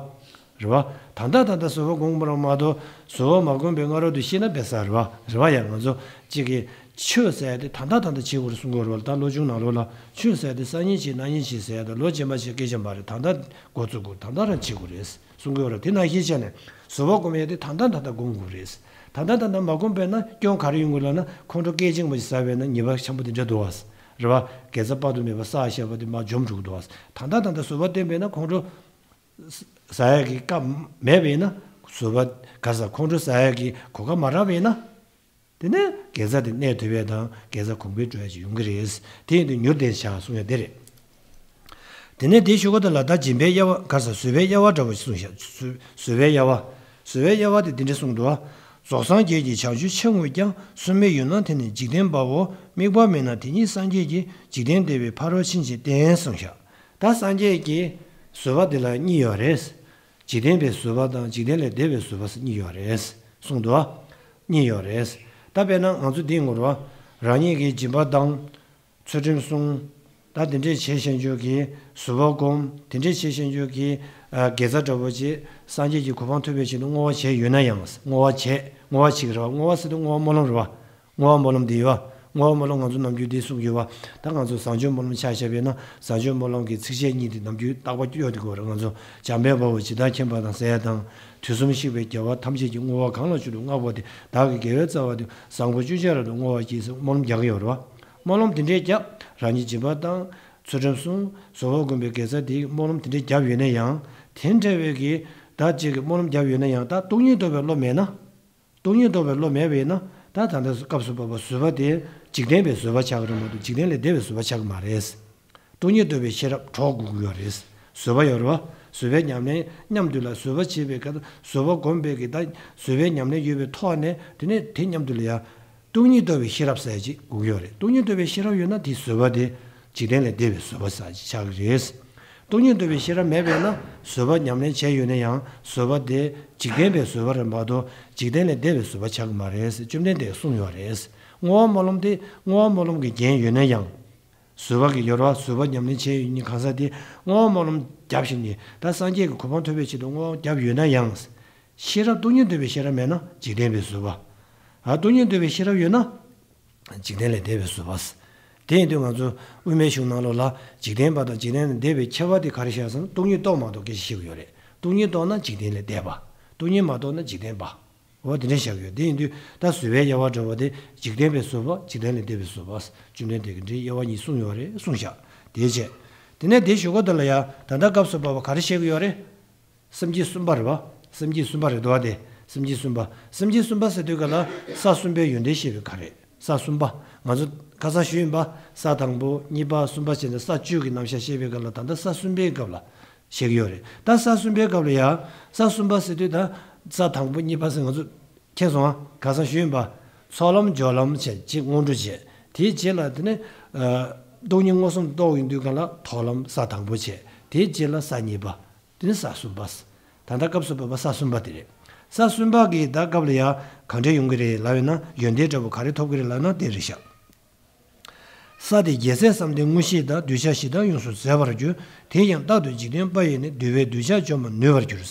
རེད་བ། ད་ལྟ་ད་ལྟ་བཟོད་པ་སྒོམ་པ་རང་མ་གཏོགས་བཟོད་པ་མ་སྒོམ་པའི་སྔ་རོལ་དུ་ཤེས་ན་བས་ས་རེད་བ། རེད་བ་ཡ། ང་ཚོ་གཅིག་གིས་ཆོས་ཟེར་ཡ་དེ་ད་ལྟ་ད་ལྟ་བྱེད་དགོས་རེད་གསུང་གི་ཡོད་རེད་བ། ད་བློ་ཆུང་ནང་ལོགས་ལ་ཆོས་ཟེར་ཡ་དེ་སང་ཉིན་བྱེད། གནངས་ཉིན་བྱེད་ཟེར་ཡ་དང་། ལོ་རྗེས་མ་བྱེད། སྐད་ཆ་མ་རེད། ད་ལྟ་འགོ་བཙུགས་དགོས། ད་ལྟ་རང་བྱེད་དགོས་རེད་གསུང་གི་ཡོད་རེད། དེ་ནང་བཞིན་བྱས་ནས་བཟོད་པ་སྒོམ་ཡ་དེ་ད་ལྟ་ད་ལྟ་སྒོམ་དགོས་རེད། ད་ལྟ་ད་ལྟ་མ་སྒོམ་པས་ན་སྐྱོན་ག་རེ་ཡོང་གི་ལབ་ན། ཁོང་ཁྲོ་སྐད་ཅིག་མ་ཅིག་ཟ་བས་ན་ཉེས་པ་ཆེན་པོ་དེ་འདྲ་འདུག་བ། རེད་བ། དགེ་རྩ་དཔག་ཏུ་མེད་པ་བསགས་བཞག་པ་དེ་མར་འཇོམས་འགྲོ་གི་འདུག་བ། ད་ལྟ་ད་ལྟ་བཟོད་པ་བསྟེན་པས་ན་ཁོང་ཁྲོ་ཟ་ཡ་གི་སྐབས་མེད་པས་ན། བཟོད་པ་ག་ཟ། ཁོང་ཁྲོ་ཟ་ཡ་གི་གོ་སྐབས་མ་རག་པས་ན། དེ་ནས་དགེ་རྩ་དེ་གནས་ཐུབ་ཡས་དང་། དགེ་རྩ་གོང་འཕེལ་འགྲོ་ཡས་ཅིག་ཡོང་གི་རེད། དེ་ཡིན་དུས་མྱུར་ལྡན་བྱ་གསུང་ཡ་དེ་རེད། དེ་ནས་དེའི་གཞུག་གུ་དེ་ལ་ད་སྦྱིན་པའི་དབྱེ་བ། ག་ཟ། བཟོད་པའི་དབྱེ་བ་འདྲ་བོ་ཞིག་གསུངས་ཤག་བཟོད་བཟོད་པའི་དབྱེ་བ། བཟོད་པའི་དབྱེ་བ་དེ་འདི་འདྲ་གསུངས་འདུག་བ། རྫོགས་སངས་རྒྱས་ཀྱིས་བྱང་ཆུབ་ཕྱིར་བསྔོས་ཀྱང་། སུ་མི་ཡུལ་ན་དེ་ནི་འཇིག་རྟེན་པའོ། དམིགས་པ་མེད་ན་དེ་ཉིད་སངས་རྒྱས་ཀྱིས། འཇིག་རྟེན་འདས་པའི་ཕ་རོལ་ཕྱིན་ཅེས་བསྟན་གསུངས་ཤག་ད་སངས་རྒྱས་ཀྱིས་བཟོད་པ་འདི་ལ་གཉིས་ཡོད་རེད། འཇིག་རྟེན་པའི་བཟོད་པ་དང་འཇིག་རྟེན་ལས་འདས་པའི་བཟོད་པ་ཟེར་གཉིས་ཡོད་རེད་གསུངས་འདུག་བ། གཉིས་ཡོད་རེད། ད་དཔེར་ན་ང་ཚོ་འདི་ངོ་ར་བ། རང་ཉིད་ཀྱིས་སྦྱིན་པ་བཏང་། ཚུལ་ཁྲིམས་སྲུང་། ད་དེ་འདྲས་བྱས་བཞིན་བརྗོད་ཀྱི་བཟོད་པ་སྒོམ། དེ་འདྲས་བྱས་བཞིན་བརྗོད་ཀྱི་ཨ་དགེ་རྩ་འདྲ་བོ་ཅིག་སངས་རྒྱས་ཀྱི་གོ་འཕང་ཐོབ་པའི་ཆེད་དུ་བསྔོ་བ་བྱས་ཡོད་ན་ཡང་། བསྔོ་བ་བྱས། བསྔོ་བ་བྱེད་ཀྱི་རེད་བ། བསྔོ་བ་ཟེར་དུས་བསྔོ་བ་སྨོན་ལམ་རེད་བ། བསྔོ་བ་སྨོན་ལམ་འདི་ཡོད་བ། བསྔོ་བ་སྨོན་ལམ་ང་ཚོ་ནམ་རྒྱུན་འདི་གསུང་གི་ཡོད་བ། ད་ང་ཚོ་བཟང་སྤྱོད་སྨོན་ལམ་ཆ་བཞག་པས་ན། བཟང་སྤྱོད་སྨོན་ལམ་གྱི་ཚིགས་བཅད་གཉིས་དེ་ནམ་རྒྱུན་རྟག་པར་སྐྱོར་བསྡད་ཀྱི་ཡོད་རེད། ང་ཚོ་འཇམ་དཔལ་དཔའ་བོས་ཇི་ལྟར་མཁྱེན་པ་དང་ཟེར་ཡ་དང་། དུས་གསུམ་གཤེགས་པའི་རྒྱལ་བ་ཐམས་ཅད་ཀྱིས། བསྔོ་བ་གང་ལ་མཆོག་ཏུ་བསྔགས་པ་དེས། བདག་གི་དགེ་བའི་རྩ་བ་དེ། བཟང་པོ་སྤྱོད་བྱ་རབ་ཏུ་བསྔོ་བར་བགྱི་ཟེར་སྨོན་ལམ་རྒྱག་གི་ཡོད་རེད་བ། སྨོན་ལམ་དེ་འདྲས་བརྒྱབ། རང་ཉིད་སྦྱིན་པ་བཏང་། ཚུལ་ཁྲིམས་སྲུང་། བཟོད་པ་སྒོམ་པའི་དགེ་རྩ་དེའི་སྨོན་ལམ་དེ་འདྲས་བརྒྱབ་ཡོད་ན་ཡང་། དེ་འདྲ་བའི་གི་ད་ཅིག་གི་སྨོན་ལམ་བརྒྱབ་ཡོད་ན་ཡང་། ད་སྟོང་ཉིད་རྟོགས་པའི་བློ་མེད་ན། སྟོང་ཉིད་རྟོགས་པའི་བློ་མེད་པས་ན། ད་ད་ལྟ་སྐབས་སུ་བབ་པ་བཟོད་པ་དེ་འཇིག་རྟེན་པའི་བཟོད་པ་ཆགས་ཀྱི་རེད་མ་གཏོགས། འཇིག་རྟེན་ལས་འདས་པའི་བཟོད་པ་ཆགས་ཀྱི་མ་རེད། སྟོང་ཉིད་རྟོགས་པའི་ཤེས་རབ་གྲོགས་དགོས་ཀྱི་ཡོད་རེད། བཟོད་པ་ཡོད་རེད་བ། བཟོད་པའི་ཉམས་ལེན་མཉམ་དུ་ལ། བཟོད་པ་བྱེད་པའི་སྐབས། བཟོད་པ་སྒོམ་པའི་གི་ད་བཟོད་པའི་ཉམས་ལེན་ཡོད་པའི་ཐོག་ནས། དེ་ནས་དེ་མཉམ་དུ་ལ་ཡ། སྟོང་ཉིད་རྟོགས་པའི་ཤེས་རབ་ཟེར་ཅིག་དགོས་ཀྱི་ཡོད་རེད། སྟོང་ཉིད་རྟོགས་པའི་ཤེས་རབ་ཡོད་ན་དེ་བཟོད་པ་དེ་འཇིག་རྟེན་ལས་འདས་པའི་བཟོད་པ་ཟེར་ཅིག་ཆགས་ཀྱི་རེད། སྟོང་ཉིད་རྟོགས་པའི་ཤེས་རབ་མེད་པས་ན། བཟོད་པ་ཉམས་ལེན་བྱས་ཡོད་ན་ཡང་། བཟོད་པ་དེ་འཇིག་རྟེན་པའི་བཟོད་པ་རེད་མ་གཏོགས། འཇིག་རྟེན་ལས་འདས་པའི་བཟོད་པ་ཆགས་ཀྱི་མ་རེད་ཟེར་བཅོམ་ལྡན་འདས་གསུངས་ཡོད་རེད། བསྔོ་བ་སྨོན་ལམ་དེ། བསྔོ་བ་སྨོན་ལམ་གྱི་རྒྱན་ཡོད་ན་ཡང་། བཟོད་པ་གི་ཡོད་རེད་བ། བཟོད་པ་ཉམས་ལེན་བྱས་ཡོད་མཁན་གང་ཟག་དེ། བསྔོ་བ་སྨོན་ལམ་བརྒྱབ་བཞིན་ནས། ད་སངས་རྒྱས་ཀྱི་གོ་འཕང་ཐོབ་པའི་ཆེད་དུ་བསྔོ་བ་བརྒྱབ་ཡོད་ན་ཡང་། ཤེས་རབ་སྟོང་ཉིད་རྟོགས་པའི་ཤེས་རབ་མེད་ན། འཇིག་རྟེན་པའི་བཟོད་པ། ཨ། སྟོང་ཉིད་རྟོགས་པའི་ཤེས་རབ་ཡོད་ན། འཇིག་རྟེན་ལས་འདས་པའི་བཟོད་པ། དེ་ཡིན་དུས་ང་ཚོ་དབུ་མའི་གཞུང་ནང་ལོགས་ལ་འཇིག་རྟེན་པ་དང་འཇིག་རྟེན་ལས་འདས་པའི་ཁྱད་པར་དེ་ག་རེ་བཤད་ཟེར་ན། སྟོང་ཉིད་རྟོགས་མ་རྟོགས་སྐད་ཆ་བཤད་ཀྱི་ཡོད་རེད། སྟོང་ཉིད་རྟོགས་ན་འཇིག་རྟེན་ལས་འདས་པ། སྟོང་ཉིད་མ་རྟོགས་ན་འཇིག་རྟེན་པ། འོ་དེ་འདྲ་བཤད་ཀྱི་ཡོད། དེ་ཡིན་དུས་ད་བཟོད་པའི་དབྱེ་བ་འགྲོ་བ་དེ་འཇིག་རྟེན་པའི་བཟོད་པ། འཇིག་རྟེན་ལས་འདས་པའི་བཟོད་པ། བཅོམ་ལྡན་འདས་ཀྱིས་འདིའི་དབྱེ་བ་གཉིས་གསུངས་ཡོད་རེད། གསུངས་བཞག་དེའི་རྗེས། དེ་ནས་དེའི་གཞུག་གུ་དེ་ལ་ཡང་ད་ལྟ་སྐབས་སུ་བབ་པ་ག་རེ་བཤད་ཀྱི་ཡོད་རེད། སེམས་བསྐྱེད་གསུམ་པ་རེད་བ། སེམས་བསྐྱེད་གསུམ་པ་རེད་འདུག་བ། དེ་སེམས་བསྐྱེད་གསུམ་པ། སེམས་བསྐྱེད་གསུམ་པ་ཟེར་དུས་ག་ལ་ས་གསུམ་པའི་ཡོན་ཏན་བཤད་པའི་སྐབས་རེད། ས་གསུམ་པ། ང་ཚོ་ཁ་སང་ཞུས་ཡིན་པ། ས་དང་པོ་གཉིས་པ་གསུམ་པ་བྱས་ནས་ས་བཅུ་གི་རྣམ་གཞག་བཤད་པའི་སྐབས་ལ་ད་ལྟ་ས་གསུམ་པའི་སྐབས་ལ་བཤད་ཀྱི་ཡོད་རེད། ད་ས་གསུམ་པའི་སྐབས་ལ་ཡང་ས་གསུམ་པ་ཟེར་དུས་ད་ས་དང་པོ་གཉིས་པ་ཟེར་ང་ཚོ་མཁྱེན་སོང་ཨ། ཁ་སང་ཞུས་ཡིན་པ། ཚོགས་ལམ་སྦྱོར་ལམ་བྱས་གཅིག་སྔོན་འགྲོ་བྱས། དེའི་རྗེས་ལ་དེ་ནས་ཨ་སྟོང་ཉིད་མངོན་སུམ་རྟོགས་ཡོང་དུས་ག་ལ་ཐོགས་ལམ་ས་དང་པོ་བྱས། དེའི་རྗེས་ལ་ས་གཉིས་པ། དེ་ནི་ས་གསུམ་པ། ད་ལྟ་སྐབས་སུ་བབ་པ་ས་གསུམ་པ་དེ་རེད། ས་གསུམ་པ་གི་ད་སྐབས་ལ་ཡང་གང་འདྲ་ཡོང་གི་རེད་ལབ་ཡོད་ན། ཡོན་ཏན་འདྲ་པོ་ག་རེ་ཐོབ་ཀྱི་རེད་ལབ་ན་དེ་རེད་ཤག་ས་དེ་རྒྱལ་སྲས་བསམ་གཏན་དངོས་གཞི་དང་གདུལ་བྱ་ཞེ་སྡང་ཡོངས་སུ་ཟད་པར་འགྱུར། དེ་ཡང་རྟག་ཏུ་འཇིག་རྟེན་པ་ཡིས་ནི། འདུལ་བའི་གདུལ་བྱ་འཇོམས་པར་ནུས་པར་འགྱུར།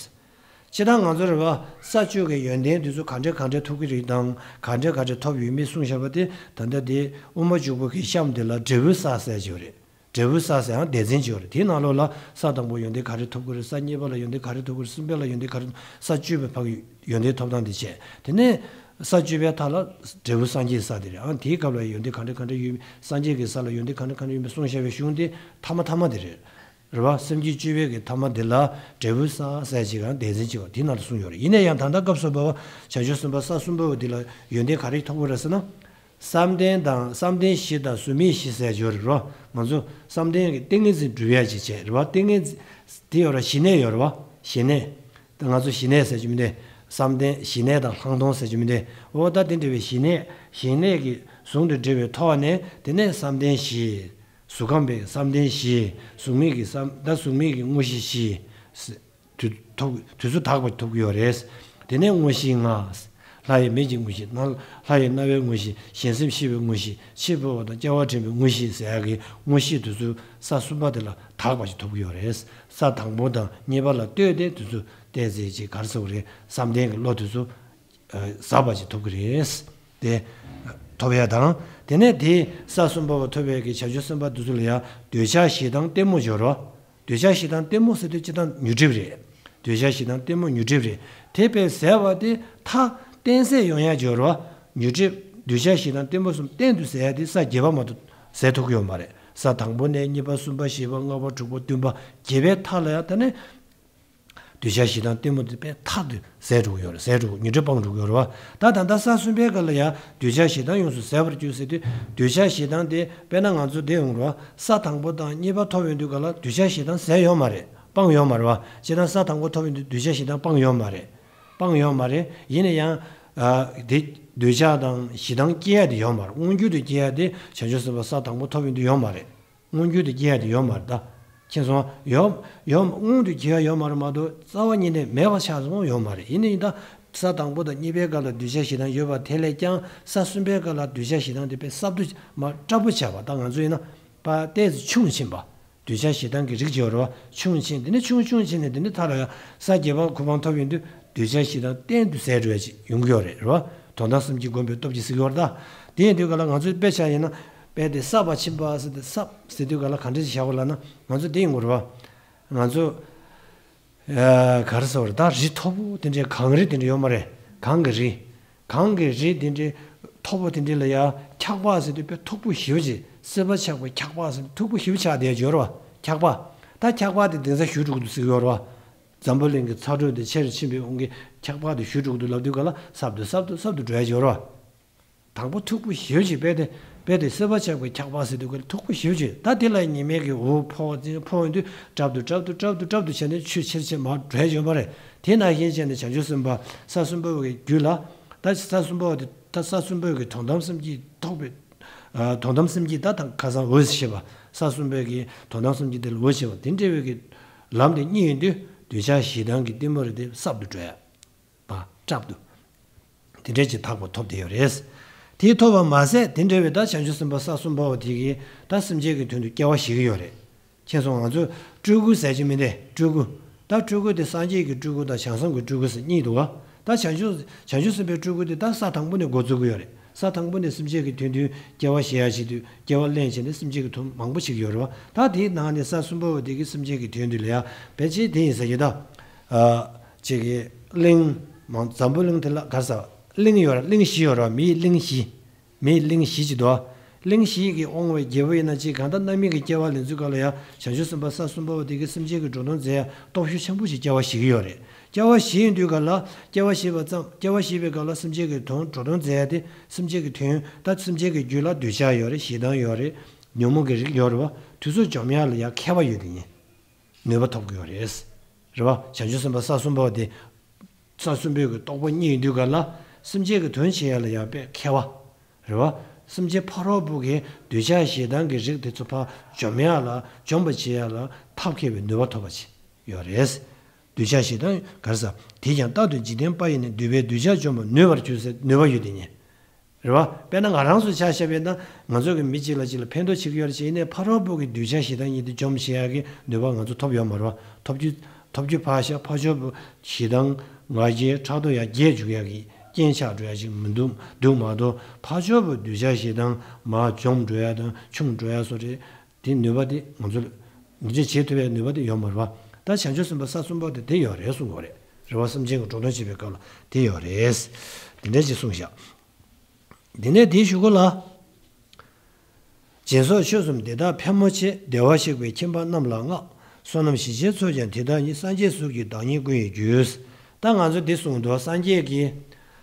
སྤྱིར་བཏང་ང་ཚོ་རེད་བ། ས་བཅུ་གི་ཡོན་ཏན་དེ་ཚོ་ག་འདྲ་ག་འདྲ་ཐོབ་ཀྱི་རེད་དང་ག་འདྲ་ག་འདྲ་ཐོབ་ཡོད་མེད་གསུངས་བཞག་པ་དེ། ད་ལྟ་དེ་དབུ་མ་འཇུག་པ་གི་གཤམ་དེ་ལ་འབྲས་བུའི་ས་ཟེར་གྱི་ཡོད་རེད། འབྲས་བུའི་ས་ཟེར་ཡང་སྡེ་ཚན་གཅིག་ཡོད་རེད། དེའི་ནང་ལོགས་ལ་ས་དང་པོ་ཡོན་ཏན་ག་རེ་ཐོབ་ཀྱི་རེད། ས་གཉིས་པ་ལ་ཡོན་ཏན་ག་རེ་ཐོབ་ཀྱི་རེད། གསུམ་པ་ལ་ཡོན་ཏན་ག་རེ། ས་བཅུ་པའི་བར་གྱི་ཡོན་ཏན་ཐོབ་སྟངས་དེ་བྱས། དེ་ནས་ས་བཅུ་པའི་མཐའ་ལ་འབྲས་བུ་སངས་རྒྱས་ས་དེ་རེད། ཨང་དེའི་སྐབས་ལ་ཡོན་ཏན་ག་འདྲ་ག་འདྲ་ཡོད་མེད། སངས་རྒྱས་ཀྱི་ས་ལ་ཡོན་ཏན་ག་འདྲ་ག་འདྲ་ཡོད་མེད་གསུངས་བཞག་པའི་གཞུང་དེ་ཐ་མ་ཐ་མ་དེ་རེད། རེད་བ། སེམས་བསྐྱེད་བཅུ་པའི་གི་ཐ་མ་དེ་ལ་འབྲས་བུའི་ས་ཟེར་ཅིག་ཡང་སྡེ་ཚན་གཅིག་པ་དེའི་ནང་དུ་གསུངས་ཡོད་རེད། ཡིན་ན་ཡང་ད་ལྟ་སྐབས་སུ་བབ་པ་བྱང་ཆུབ་སེམས་དཔའ་ས་གསུམ་པ་བོ་དེ་ལ་ཡོན་ཏན་ག་རེ་ཐོབ་ཀྱི་རེད་ཟེར་ན། བསམ་གཏན་དང་བསམ་གཏན་བཞི་དང་གཟུགས་མེད་བཞི་ཟེར་ཡོད་རེད་རོ། ང་ཚོ་བསམ་གཏན་གྱི་ཏིང་ངེ་འཛིན་སྒྲུབ་ཡ་ཅིག་བྱས་རེད་བ། ཏིང་ངེ་འཛིན་དེ་ཡོད་ར། ཞི་གནས་ཡོད་རེད་བ། ཞི་གནས། ད་ང་ཚོ་ཞི་གནས་ཟེར་གྱི་མི་འདུག་བསམ་གཏན་ཞི་གནས་དང་ལྷག་མཐོང་ཟེར་གྱི་མི་འདུག་འོ་ད་དེ་འདྲ་བའི་ཞི་གནས། ཞི་གནས་ཀྱི་ཟུང་དུ་འབྲེལ་བའི་ཐོག་ནས། དེ་ནས་བསམ་གཏན་བཞི། གཟུགས་ཁམས་པའི་བསམ་གཏན་བཞི། གཟུགས་མེད་ཀྱི་བསམ། ད་གཟུགས་མེད་ཀྱི་དངོས་གཞི་བཞི། དུས་ཐོབ། དུས་སུ་དག་པ་ཐོབ་ཀྱི་ཡོད་རེད། དེ་ནས་དངོས་གཞི་ལྔ། ལྷ་ཡི་མིག་གི་དངོས་གཞི། ལྷ་ཡི་རྣ་བའི་དངོས་གཞི། གཞན་སེམས་ཤེས་པའི་དངོས་གཞི། འཆི་འཕོ་བ་དང་སྐྱེ་བ་དྲན་པའི་དངོས་གཞི་ཟེར་ཡག་གི་དངོས་གཞི་དེ་ཚོ་ས་གསུམ་པ་དེ་ལ་དག་པ་ཞིག་ཐོབ་ཀྱི་ཡོད་རེད། ས་དང་པོ་དང་གཉིས་པ་ལ་ལྟོས་ཏེ་དེ་ཚོ་བལྟས་ཚེ་ཅིག་ག་རེ་ཟེར་དགོས་རེད། བསམ་གཏན་གྱི་བློ་དེ་ཚོ་ཟབ་པ་ཞིག་ཐོབ་ཀྱི་རེད། དེ་ཐོབ་ཡ་དང་། དེ་ནས་དེ་ས་གསུམ་པ་བ་ཐོབ་པའི་གི་བྱང་ཆུབ་སེམས་དཔའ་དེ་ཚོ་ལ་ཡང་འདོད་ཆགས་ཞེ་སྡང་གཏི་མུག་སྦྱོར་བ། འདོད་ཆགས་ཞེ་སྡང་གཏི་མུག་ཟེར་དུས་སྤྱིར་བཏང་ཉོན་སྒྲིབ་རེད། འདོད་ཆགས་ཞེ་སྡང་གཏི་མུག་ཉོན་སྒྲིབ་རེད། དེ་དཔེ་ཟད་པ་དེ་མཐའ་གཏན་ཟད་ཡོང་ཡ་སྦྱོར་བ། ཉོན་སྒྲིབ་འདོད་ཆགས་ཞེ་སྡང་གཏི་མུག་གསུམ་གཏན་དུ་ཟད་ཡ་དེ་ས་བརྒྱད་པ་མ་གཏོགས་ཟད་ཐུབ་ཀྱི་ཡོད་མ་རེད། ས་དང་པོ་ནས་གཉིས་པ་གསུམ་པ་བཞི་པ་ལྔ་པ་དྲུག་པ་བདུན་པ་བརྒྱད་པའི་མཐའ་ལ་ཡང་ད་ནི། འདོད་ཆགས་ཞེ་སྡང་གཏི་མུག་དེ་དཔེ་ཐག་ཏུ་ཟད་འགྲོ་གི་ཡོད་རེད། ཟད་འགྲོ། ཉོན་སྒྲིབ་སྤངས་འགྲོ་གི་ཡོད་རེད་བ། ད་ད་ལྟ་ས་གསུམ་པའི་སྐབས་ལ་ཡང་འདོད་ཆགས་ཞེ་སྡང་ཡོངས་སུ་ཟད་པར་གྱུར་ཟེར་དུས། འདོད་ཆགས་ཞེ་སྡང་དེ་དཔེར་ན་ང་ཚོ་བསྡད་ཡོང་རེད་བ། ས་དང་པོ་དང་གཉིས་པ་ཐོབ་ཡོང་དུས་སྐབས་ལ་འདོད་ཆགས་ཞེ་སྡང་ཟད་ཡོད་མ་རེད། སྤངས་ཡོད་མ་རེད་བ། ཇི་ལྟར་ས་དང་པོ་ཐོབ་ཡོང་དུས་འདོད་ཆགས་ཞེ་སྡང་སྤངས་ཡོད་མ་རེད། སྤངས་ཡོད་མ་རེད། ཡིན་ན་ཡང་། ཨ། དེ་འདོད་ཆགས་དང་ཞེ་སྡང་སྐྱེ་ཡ་དེ་ཡོད་མ་རེད། མངོན་གྱུར་དུ་སྐྱེ་ཡ་དེ་བྱང་ཆུབ་སེམས་དཔའ་ས་དང་པོ་ཐོབ་ཡོང་དུས་ཡོད་མ་རེད། མངོན་གྱུར་དུ་སྐྱེ་ཡ་དེ་ཡོད་མ་རེད་ད། མཁྱེན་སོང་། ཡོད། ཡོད། མངོན་དུ་སྐྱེ་ཡ་ཡོད་མ་རེད་མ་གཏོགས་རྩ་བ་ཉིད་ནས་མེད་པ་ཆགས་སོང་ཡོད་མ་རེད། ཡིན་ན་ཡིན་ད། ས་དང་པོ་དང་གཉིས་པའི་སྐབས་ལ་འདོད་ཆགས་ཞེ་སྡང་ཡོད་པ་དེ་ལས་ཀྱང་ས་གསུམ་པའི་སྐབས་ལ་འདོད་ཆགས་ཞེ་སྡང་དེ་དཔེ་སྲབ་ཏུ་མ་སྲབ་པོ་ཆགས་པ། ད་ང་ཚོ་ཡིན་ན་པ་ཏོག་ཙམ་ཆུང་ཕྱིན་པ། འདོད་ཆགས་ཞེ་སྡང་གི་རིགས་ཡོད་རེད་བ། ཆུང་ཕྱིན། དེ་ནས་ཆུང་ཆུང་ཕྱིན་ནས་དེ་ནས་མཐའ་ལ་ཡང་ས་བརྒྱད་པ་གོ་འཕང་ཐོབ་ཡོང་དུས་འདོད་ཆགས་ཞེ་སྡང་གཏན་དུ་ཟད་འགྲོ་ཡ་ཅིག་ཡོང་གི་ཡོད་རེད། རེད་བ། དོན་དམ་སེམས་བསྐྱེད་སྒོམ་པའི་སྟོབས་ཀྱིས་ཟེར་གྱི་ཡོད་རེད་ད། དེ་ཡིན་དུས་ག་ལ་ང་ཚོའི་དཔེ་ཆ་ཡིན་ན། དཔེ་དེ་སྲབ་པ་ཕྱིན་པ་ཟེར་ཏེ་སྲབ་ཟེར་དུས་ག་ལ་ག་འདྲ་ཞིག་བཞག་པ་ལབ་ན། ང་ཚོ་དེ་ཡིན་དགོས་རེད་བ། ང་ཚོ། ཨ། ག་རེ་ཟེར་བ་རེད། ད་རི་མཐོ་པོ་དེ་འདྲའི་གངས་རི་དེ་འདྲ་ཡོད་མ་རེད། གངས་ཀྱི་རི། གངས་ཀྱི་རི་དེ་འདྲའི་མཐོ་པོ་དེ་འདྲ་ལ་ཡ་འཁྱག་པ་ཟེར་དུས་དཔེ་མཐུག་པོ་ཞེ་པོ་ཅིག་སྲིད་པ་ཆགས་པའི་འཁྱག་པ་ཟེར་དུས་མཐུག་པོ་ཞེ་པོ་ཆགས་བསྡད་ཡོད་རེད་བ། འཁྱག་པ། ད་འཁྱག་པ་དེ་གདན་ས་བཞུགས་འགྲོ་གི་འདུག་ཟེར་གྱི་ཡོད་རེད་བ། འཛམ་བུ་གླིང་གི་ཚ་དྲོད་དེ་ཆེ་རུ་ཕྱིན་པའི་དབང་གིས་འཁྱག་པ་དེ་བཞུ་འགྲོ་གི་འདུག་ལབ་དུས་ག་ལ་སྲབ་ཏུ་སྲབ་ཏུ་སྲབ་ཏུ་འགྲོ་ཡ་ཡོད་རེད་བ། དང་པོ་མཐུག་པོ་ཞེ་པོ་ཅིག་དཔེ་དེ། དཔེ་དེ་སྲིད་པ་ཆགས་པའི་འཁྱག་པ་ཟེར་དུས་ག་ལ་མཐུག་པོ་ཞེ་པོ་ཅིག་ད་དེ་ལ་ཉི་མའི་གི་འོད་ཕོག་ཕོག་ཡོང་དུས་སྲབ་ཏུ་སྲབ་ཏུ་སྲབ་ཏུ་སྲབ་ཏུ་བྱས་ནས་ཆུ་ཆེར་ཆེར་མར་འགྲོ་ཡ་ཡོད་མ་རེད། དེ་ནང་བཞིན་བྱས་ནས་བྱང་ཆུབ་སེམས་དཔའ་ས་གསུམ་པ་བ་གི་རྒྱུད་ལ། ད་ས་གསུམ་པ་བ་དེ་ད་ས་གསུམ་པ་བ་གི་དོན་དམ་སེམས་བསྐྱེད་ཐོབ་པའི། ཨ། དོན་དམ་སེམས་བསྐྱེད་ད་དང་ཁ་སང་འོད་ཟེར་བཤད་པ། ས་གསུམ་པའི་གི་དོན་དམ་སེམས་བསྐྱེད་དེ་ལ་འོད་ཟེར་བ་དེ་འདྲ་བའི་གི་ལམ་དེ་རྙེད་ཡོང་དུས་འདོད་ཆགས་ཞེ་སྡང་གི་གཏི་མུག་རེ་དེ་སྲབ་ཏུ་འགྲོ་ཡ། པ་སྲབ་ཏུ། དེ་འདྲའི་ཅིག་ཐག་པ་ཐོབ་བསྡད་ཡོད་རེད། དེ་ཐོབ་པ་མ་ཟད་དེ་འདྲ་བའི་ད་བྱང་ཆུབ་སེམས་དཔའ་ས་གསུམ་པ་བ་དེ་གིས་ད་སེམས་ཅན་གྱི་དོན་དུ་སྐྱེ་བ་བཞེས་ཀྱི་ཡོད་རེད། མཁྱེན་སོང་། ང་ཚོས་སྤྲུལ་སྐུ་ཟེར་གྱི་མི་འདུག་སྤྲུལ་སྐུ། ད་སྤྲུལ་སྐུ་དེ་སངས་རྒྱས་ཀྱི་སྤྲུལ་སྐུ་དང་བྱང་སེམས་ཀྱི་སྤྲུལ་སྐུ་ཟེར་གཉིས་འདུག་བ། ད་བྱང་ཆུབ་བྱང་ཆུབ་སེམས་དཔའི་སྤྲུལ་སྐུ་དེ་ད་ས་དང་པོ་ནས་འགོ་བཙུགས་ཀྱི་ཡོད་རེད། ས་དང་པོ་ནས་སེམས་ཅན་གྱི་དོན་དུ་སྐྱེ་བ་བཞེས་ཡ་བྱེད་དུས་སྐྱེ་བ་ལེན་བྱས་ནས་སེམས་ཅན་གྱི་དོན་མང་པོ་བྱེད་ཀྱི་ཡོད་རེད་བ། ད་དེའི་ནང་ནས་ས་གསུམ་པ་བ་དེ་གི་སེམས་ཅན་གྱི་དོན་དུ་ལ་ཡ་ཕལ་ཆེར་དེ་ཡིན་ས་ཡོད་ད། ཨ་ཅིག་གི་གླིང་མང་འཛམ་བུ་གླིང་དེ་ལ་ག་རེ་ཟ། གླིང་ཡོད་ར། གླིང་བཞི་ཡོད་ར། མིའི་གླིང་བཞི། མིའི་གླིང་བཞི་ཅིག་འདུག་གླིང་བཞི་གི་དབང་བའི་རྒྱལ་པོ་ཡིན་ན་ཅིག་གང་ལྟར་རྣམ་སྨིན་གྱི་སྐྱེ་བ་ལེན་ཚུལ་སྐབས་ལ་ཡང་བྱང་ཆུབ་སེམས་དཔའ་ས་གསུམ་པ་བ་དེ་གིས་སེམས་ཅན་གྱི་འགྲོ་དོན་མཛད་ཡ་སྟོབས་ཤུགས་ཆེན་པོ་ཞིག་སྐྱེ་བ་བཞེས་ཀྱི་ཡོད་རེད། སྐྱེ་བ་བཞེས་ཡོང་དུས་སྐབས་ལ་སྐྱེ་བ་བཞེས་པ་ཙམ་སྐྱེ་བ་བཞེས་པའི་སྐབས་ལ་སེམས་ཅན་གྱི་དོན་འགྲོ་དོན་མཛད་ཡ་དེ་སེམས་ཅན་གྱི་དོན་ད་སེམས་ཅན་གྱི་རྒྱུད་ལ་འདོད་ཆགས་ཡོད་རེད། ཞེ་སྡང་ཡོད་རེད། ཉོན་མོངས་ཀྱི་རིགས་ཡོད་རེད་བ། དེ་ཚོ་འཇོམས་ཡ་ལ་ཡང་མཁས་པ་ཡོད་དེ་ཡིན། ནུས་པ་ཐོབ་ཀྱི་ཡོད་རེད། རེད་བ། བྱང་ཆུབ་སེམས་དཔའ་ས་གསུམ་པ་བ་དེ། ས་གསུམ་པའི་གི་རྟོགས་པ་རྙེད་དུས་སྐབས་ལ་སེམས་ཅན་གྱི་དོན་བྱེད་ཡ་ལ་ཡང་དཔེ་མཁས་པ། རེད་བ། སེམས་ཅན་ཕ་རོལ་པོ་གི་འདོད་ཆགས་ཞེ་སྡང་གི་རིགས་དེ་ཚོ་ཕར་འཇོམས་ཡ་ལ་འཇོམས་པ་བྱེད་ཡ་ལ་ཐབས་མཁས་པའི་ནུས་པ་ཐོབ་པ་ཅིག་ཡོད་རེད། འདོད་ཆགས་ཞེ་སྡང་ག་རེ་ཟ། དེས་ཀྱང་རྟག་ཏུ་འཇིག་རྟེན་པ་ཡི་ནི། འདོད་པའི་འདོད་ཆགས་འཇོམས་པར་ནུས་པར་གྱུར་ཟེར་ནུས་པ་ཡོད་དེ་ཡིན། རེད་བ། དཔེར་ན་ང་རང་ཚོ་ཆ་བཞག་པ་ཡིན་ན་ང་ཚོ་གི་མི་གཅིག་ལ་གཅིག་ལ་ཕན་ཐོགས་བྱེད་ཀྱི་ཡོད་རེད་ཅེས་ནས་ཕ་རོལ་པོ་གི་འདོད་ཆགས་ཞེ་སྡང་གཉིས་དེ་འཇོམས་བྱེད་ཡག་གི་ནུས་པ་ང་ཚོ་ཐོབ་ཡོད་མ་རེད་བ། ཐོབ་རྒྱུ་ཐོབ་རྒྱུ་ཕར་བཞག་ཕར་ཕྱོགས་པོ་ཞེ་སྡང་ང་རྒྱལ་ཕྲག་དོག་ཡར་རྒྱས་འཇུག་ཡག་གི་རྐྱེན་ཆགས་འགྲོ་ཡག་ཅིག་མི་འདུག་འདུག་མ་གཏོགས་ཕར་ཕྱོགས་པོ་འདོད་ཆགས་ཞེ་སྡང་མར་འཇོམས་འགྲོ་ཡག་དང་ཆུང་འགྲོ་ཡག་སོགས་རེད། དེ་ནུས་པ་དེ་ང་ཚོ་ལ་འདི་འདྲ་བྱེད་ཐུབ་པའི་ནུས་པ་དེ་ཡོད་མ་རེད་བ། ད་བྱང་ཆུབ་སེམས་དཔའ་ས་གསུམ་པ་དེ་དེ་ཡོད་རེད་གསུང་གི་ཡོད་རེད། རེད་བ། སེམས་ཅན་གྱི་འགྲོ་དོན་བྱེད་པའི་སྐབས་ལ་དེ་ཡོད་རེད། དེ་འདྲ་ཅིག་གསུངས་བཞག་དེ་ནས་དེའི་གཞུག་གུ་ལ། སྦྱིན་སོགས་ཆོས་གསུམ་འདི་དག་ཕལ་མོ་ཆེ། བདེ་བར་གཤེགས་པའི་ཁྱིམ་པ་རྣམས་ལ་མངགས། བསོད་ནམས་ཞི་བྱེད་ཚོགས་ཀྱང་དེ་དག་ཉིད། སངས་རྒྱས་གཟུགས་ཀྱི་བདག་ཉིད་ཀུན་ཡིད་བསྒྱུར། ད་ང་ཚོ་འདི་གསུངས་འདུག་སངས་རྒྱས་ཀྱིས།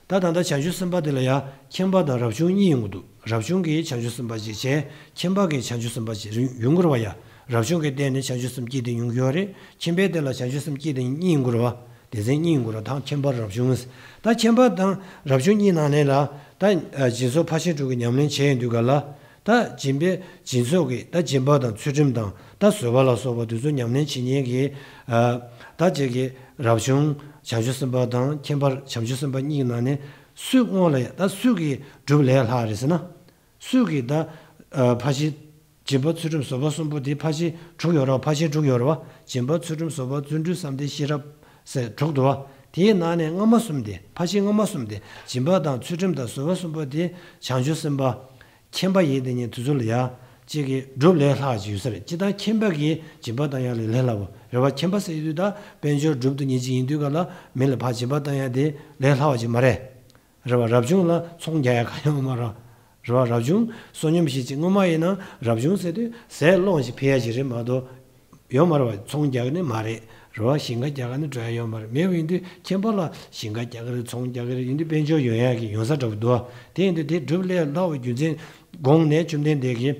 ད་ད་ལྟ་བྱང་ཆུབ་སེམས་དཔའ་དེ་ལ་ཡང་ཁྱིམ་པ་དང་རབ་བྱུང་གཉིས་ཡོང་གི་འདུག་རབ་བྱུང་གི་བྱང་ཆུབ་སེམས་དཔའ་ཅིག་བྱས། ཁྱིམ་པ་གི་བྱང་ཆུབ་སེམས་དཔའ་ཅིག་ཡོང་གི་རེད་བ་ཡ། རབ་བྱུང་གི་སྟེང་ནས་བྱང་ཆུབ་སེམས་བསྐྱེད་དེ་ཡོང་གི་ཡོད་རེད། ཁྱིམ་པའི་སྟེང་ལ་བྱང་ཆུབ་སེམས་བསྐྱེད་དེ་གཉིས་ཡོང་གི་རེད་བ། སྡེ་ཚན་གཉིས་ཡོང་གི་རེད་བ། ད་ཁྱིམ་པ་རབ་བྱུང་། ད་ཁྱིམ་པ་དང་རབ་བྱུང་གཉིས་ནང་ནས་ལ། ད་སྦྱིན་སོགས་ཕར་ཕྱིན་དྲུག་གི་ཉམས་ལེན་བྱས་ཡོང་དུས་ག་ལ། ད་སྦྱིན་པའི་སྦྱིན་སོགས་ཀྱི་ད་སྦྱིན་པ་དང་ཚུལ་ཁྲིམས་དང་ད་བཟོད་པ་ལ་སོགས་པ་དེ་ཚོ་ཉམས་ལེན་བྱེད་མཁན་གྱི། ད་ཅིག་གི་རབ་བྱུང་བྱང་ཆུབ་སེམས་དཔའ་དང་ཁྱིམ་པ་བྱང་ཆུབ་སེམས་དཔའ་གཉིས་ཀྱི་ནང་ནས་སུའི་དབང་ལ་ཡ་ད་སུ་གིས་སྒྲུབ་ལས་ལྷག་རེད་ཟེར་ན། སུ་གིས་ད་ཕར་ཕྱིན་སྦྱིན་པ་ཚུལ་ཁྲིམས་བཟོད་པ་གསུམ་པོ་དེ་ཕར་ཕྱིན་དྲུག་ཡོད་རེད་བ། ཕར་ཕྱིན་དྲུག་ཡོད་རེད་བ། སྦྱིན་པ་ཚུལ་ཁྲིམས་བཟོད་པ་བརྩོན་འགྲུས་བསམ་གཏན་ཤེས་རབ་ཟེར་དྲུག་འདུག་བ། དེའི་ནང་ནས་སྔ་མ་གསུམ་དེ་ཕར་ཕྱིན་སྔ་མ་གསུམ་དེ་སྦྱིན་པ་དང་ཚུལ་ཁྲིམས་དང་བཟོད་པ་གསུམ་པོ་དེ་བྱང་ཆུབ་སེམས་དཔའ་ཁྱིམ་པ་ཡིན་དེ་ཉིད་དེ་ཚོ་ལ་ཡ་གཅིག་གིས་སྒྲུབ་ལས་ལྷག་ཅིག་ཡོད་ས་རེད། སྤྱིར་བཏང་ཁྱིམ་པ་གིས་སྦྱིན་པ་བཏང་ཡ་ལས་ལས་སླ་བོ་རེད་བ། ཁྱིམ་པ་ཟེར་དུས་ད་དཔལ་འབྱོར་སྒྲུབ་ཏུ་ཉེ་ཅིག་ཡིན་དུས་ག་ལ་མི་ལ་ཕར་སྦྱིན་པ་བཏང་ཡ་དེ་ལས་སླ་བ་ཅིག་མ་རེད། རེད་བ། རབ་བྱུང་ལ་ཚོང་རྒྱག་ཡ་གང་ཡང་མ་རེད། རེད་བ། རབ་བྱུང་བསོད་སྙོམས་ཤིག་ཅིག་སྔོན་མ་ཡིན་ན་རབ་བྱུང་ཟེར་དུས་ཟས་སློང་ཞིག་ཕུལ་ཡ་ཅིག་རེད་མ་གཏོགས་ཡོད་མ་རེད་བ། ཚོང་རྒྱག་གི་ནི་མ་རེད། རེད་བ། ཞིང་ཁ་རྒྱག་ག་ནི་འགྲོ་ཡ་ཡོད་མ་རེད། མེད་པ་ཡིན་དུས་ཁྱིམ་པ་ལ་ཞིང་ཁ་རྒྱག་གི་རེད། ཚོང་རྒྱག་གི་རེད། ཡིན་དུས་དཔལ་འབྱོར་ཡོང་ཡ་གི་ཡོང་ས་འདྲ་པོ་འདུག་བ། དེ་ཡིན་དུས་དེ་སྒྲུབ་ལས་སླ་བའི་རྒྱུ་མཚན་དགོངས་ནས་བཅོམ་ལྡན་འདས་ཀྱིས་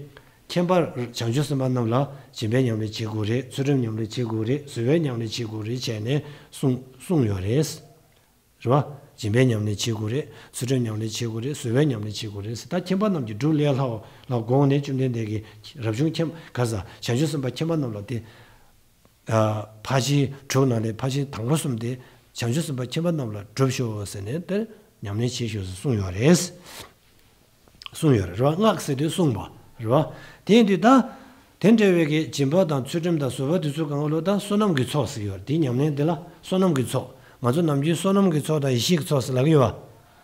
ཁྱིམ་པ་བྱང་ཆུབ་སེམས་དཔའ་རྣམས་ལ་སྦྱིན་པའི་ཉམས་ལེན་བྱེད་དགོས་རེད། ཚུལ་ཁྲིམས་ཉམས་ལེན་བྱེད་དགོས་རེད། བཟོད་པའི་ཉམས་ལེན་བྱེད་དགོས་རེད་བྱས་ནས་གསུངས་གསུངས་ཡོད་རེད། རེད་བ། སྦྱིན་པའི་ཉམས་ལེན་བྱེད་དགོས་རེད། ཚུལ་ཁྲིམས་ཉམས་ལེན་བྱེད་དགོས་རེད། བཟོད་པའི་ཉམས་ལེན་བྱེད་དགོས་རེད་ཟེར། ད་ཁྱིམ་པ་རྣམས་ཀྱི་སྒྲུབ་ལས་སླ་བ་ལ་དགོངས་ནས་བཅོམ་ལྡན་འདས་ཀྱིས་རབ་བྱུང་ཁྱིམ་ག་ས་བྱང་ཆུབ་སེམས་དཔའ་ཁྱིམ་པ་རྣམས་ལ་དེ། ཕར་ཕྱིན་དྲུག་ནང་ནས་ཕར་ཕྱིན་དང་པོ་གསུམ་དེ་བྱང་ཆུབ་སེམས་དཔའ་ཁྱིམ་པ་རྣམས་ལ་སྒྲུབ་ཤོག་ཟེར་ནས་དེར་ཉམས་ལེན་བྱེད་ཤོག་ཟེར་གསུངས་ཡོད་རེད། གསུངས་ཡོད་རེད་བ། སྔགས་ཟེར་དུས་གསུངས་པ་རེད་བ། དེ་ཡིན་དུས་ད། དེ་འདྲ་བའི་གི་སྦྱིན་པ་དང་ཚུལ་ཁྲིམས་དང་བཟོད་པ་དེ་ཚོ་གང་ག་ལོ་ད་བསོད་ནམས་ཀྱི་ཚོགས་ཟེར་གྱི་ཡོད་རེད། དེའི་ཉམས་ལེན་དེ་ལ་བསོད་ནམས་ཀྱི་ཚོགས། ང་ཚོ་ནམ་རྒྱུན་བསོད་ནམས་ཀྱི་ཚོགས་དང་ཡེ་ཤེས་ཀྱི་ཚོགས་ཟེར་ལབ་ཀྱི་ཡོད་བ།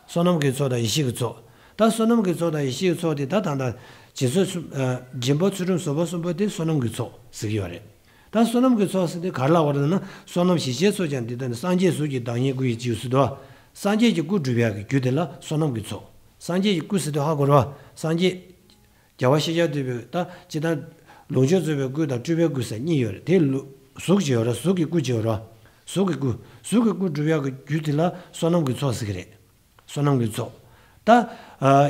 བསོད་ནམས་ཀྱི་ཚོགས་དང་ཡེ་ཤེས་ཀྱི་ཚོགས། ད་བསོད་ནམས་ཀྱི་ཚོགས་དང་ཡེ་ཤེས་ཀྱི་ཚོགས་དེ་ད་ད་ལྟ་སྦྱིན་སོགས་སྦྱིན་པ་ཚུལ་ཁྲིམས་བཟོད་པ་གསུམ་པོ་དེ་བསོད་ནམས་ཀྱི་ཚོགས་ཟེར་གྱི་ཡོད་རེད། ད་བསོད་ནམས་ཀྱི་ཚོགས་ཟེར་དེ་ག་རེ་ལབ་པ་རེད་ན། བསོད་ནམས་ཞི་བྱེད་ཚོགས་ཀྱང་འདི་ལྟ་ནི། སངས་རྒྱས་གཟུགས་ཀྱི་བདག་ཉིད་སྐུ་ཡི་རྗེས་སུ་འདུག་སངས་རྒྱས་ཀྱི་སྐུ་སྒྲུབ་ཡག་གི་རྒྱུ་དེ་ལ་བསོད་ནམས་ཀྱི་ཚོགས། སངས་རྒྱས་ཀྱི་སྐུ་ཟེར་དུས་ཧ་གོ་རེད་བ། སངས་རྒྱས། རྒྱལ་བ་ཤཱཀྱ་ཐུབ་པའི་ད་སྤྱིར་བཏང་། ལུགས་མཆོག་རྫོགས་པའི་སྐུ་དང་སྤྲུལ་པའི་སྐུ་ཟེར་གཉིས་ཡོད་རེད། དེ་ལུ་གཟུགས་ཀྱི་ཡོད་རེད། གཟུགས་ཀྱི་སྐུ་ཅིག་ཡོད་རེད། གཟུགས་ཀྱི་སྐུ། གཟུགས་ཀྱི་སྐུ་སྒྲུབ་ཡག་གི་རྒྱུ་དེ་ལ་བསོད་ནམས་ཀྱི་ཚོགས་ཟེར་གྱི་རེད། བསོད་ནམས་ཀྱི་ཚོགས། ད།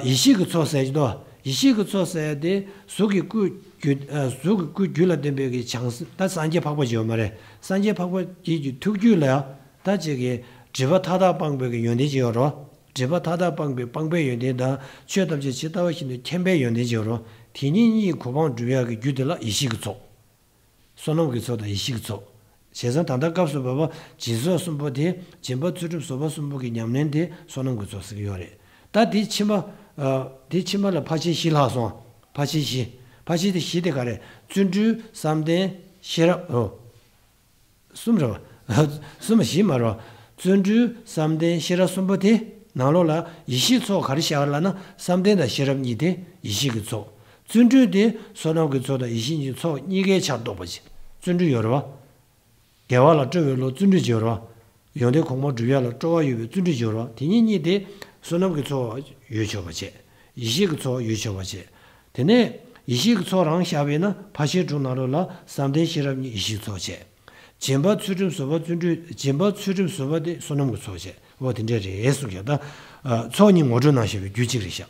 ཡེ་ཤེས་ཀྱི་ཚོགས་ཟེར་གྱི་འདུག་ཡེ་ཤེས་ཀྱི་ཚོགས་ཟེར་དེ་གཟུགས་ཀྱི་སྐུ་རྒྱུ། གཟུགས་ཀྱི་སྐུ་རྒྱུད་ལ་ལྡན་པའི་གི་བྱང་སེམས་ད་སངས་རྒྱས་འཕགས་པ་ཅིག་ཡོད་མ་རེད། སངས་རྒྱས་འཕགས་པ་དེ་གི་ཐུགས་རྒྱུད་ལ་ད་ཅིག་གི་སྒྲིབ་པ་མཐའ་དག་སྤངས་པའི་གི་ཡོན་ཏན་ཅིག་ཡོད་རེད། སྒྲིབ་པ་མཐའ་དག་སྤངས་པའི་སྤངས་པའི་ཡོན་ཏན་དང་ཆོས་ཐམས་ཅད་ཇི་ལྟ་བ་བཞིན་དུ་མཁྱེན་པའི་ཡོན་ཏན་ཅིག་ཡོད་རེད། དེ་གཉིས་གཉིས་གོ་འཕང་སྒྲུབ་ཡག་གི་རྒྱུ་དེ་ལ་ཡེ་ཤེས་ཀྱི་ཚོགས། བསོད་ནམས་ཀྱི་ཚོགས་དང་ཡེ་ཤེས་ཀྱི་ཚོགས། བྱས་ཙང་ད་ལྟ་སྐབས་སུ་བབ་པ་སྦྱིན་སོགས་གསུམ་པོ་དེ་སྦྱིན་པ་ཚུལ་ཁྲིམས་བཟོད་པ་གསུམ་པོ་གི་ཉམས་ལེན་དེ་བསོད་ནམས་ཀྱི་ཚོགས་ཟེར་གྱི་ཡོད་རེད། ད་དེ་ཕྱི་མ། དེ་ཕྱི་མ་ལ་ཕར་ཕྱིན་བཞི་ལྷག་སོང་། ཕར་ཕྱིན་བཞི། ཕར་ཕྱིན་དེ་བཞི་དེ་ག་རེ། བརྩོན་འགྲུས་བསམ་གཏན་ཤེས་རབ་འོ། གསུམ་རེད་བ། གསུམ་བཞི་མ་རེད་བ། བརྩོན་འགྲུས་བསམ་གཏན་ཤེས་རབ་གསུམ་པོ་དེ། ནང་ལོགས་ལ་ཡེ་ཤེས་ཚོགས་ག་རེ་བཞག་ལབ་ན། བསམ་གཏན་དང་ཤེས་རབ་གཉིས་དེ་ཡེ་ཤེས་ཀྱི་ཚོགས། བརྩོན་འགྲུས་དེ་བསོད་ནམས་ཀྱི་ཚོགས་དང་ཡེ་ཤེས་ཀྱི་ཚོགས་གཉིས་ཀའི་ཆར་གཏོགས་པ་བྱས། བརྩོན་འགྲུས་ཡོད་རེད་བ། དགེ་བ་ལ་སྤྲོ་བའི་བློ་བརྩོན་འགྲུས་བྱེད་རོགས། ཡོན་ཏན་གོང་མ་སྒྲུབ་ཡ་ལ་སྤྲོ་བ་ཡོད་པའི་བརྩོན་འགྲུས་བྱེད་རོགས། དེ་གཉིས་གཉིས་དེ་བསོད་ནམས་ཀྱི་ཚོགས་ཡོད་ཆོག་པ་བྱས། ཡེ་ཤེས་ཀྱི་ཚོགས་ཡོད་ཆོག་པ་བྱས། དེ་ནས་ཡེ་ཤེས་ཀྱི་ཚོགས་རང་བཞག་པས་ན་ཕར་ཕྱིན་དྲུག་ནང་ལོགས་ལ་བསམ་གཏན་ཤེས་རབ་གཉིས་ཡེ་ཤེས་ཀྱི་ཚོགས་བྱས། སྦྱིན་པ་ཚུལ་ཁྲིམས་བཟོད་པ་བརྩོན་འགྲུས། སྦྱིན་པ་ཚུལ་ཁྲིམས་བཟོད་པ་དེ་བསོད་ནམས་ཀྱི་ཚོགས་བྱས། འོ་དེ་འདྲ་རེད་གསུངས་ཀྱང་ད། ཚོགས་གཉིས་ངོ་སྤྲོད་གནང་བཞག་པའི་རྒྱུ་གཅིག་རེད་ཤག་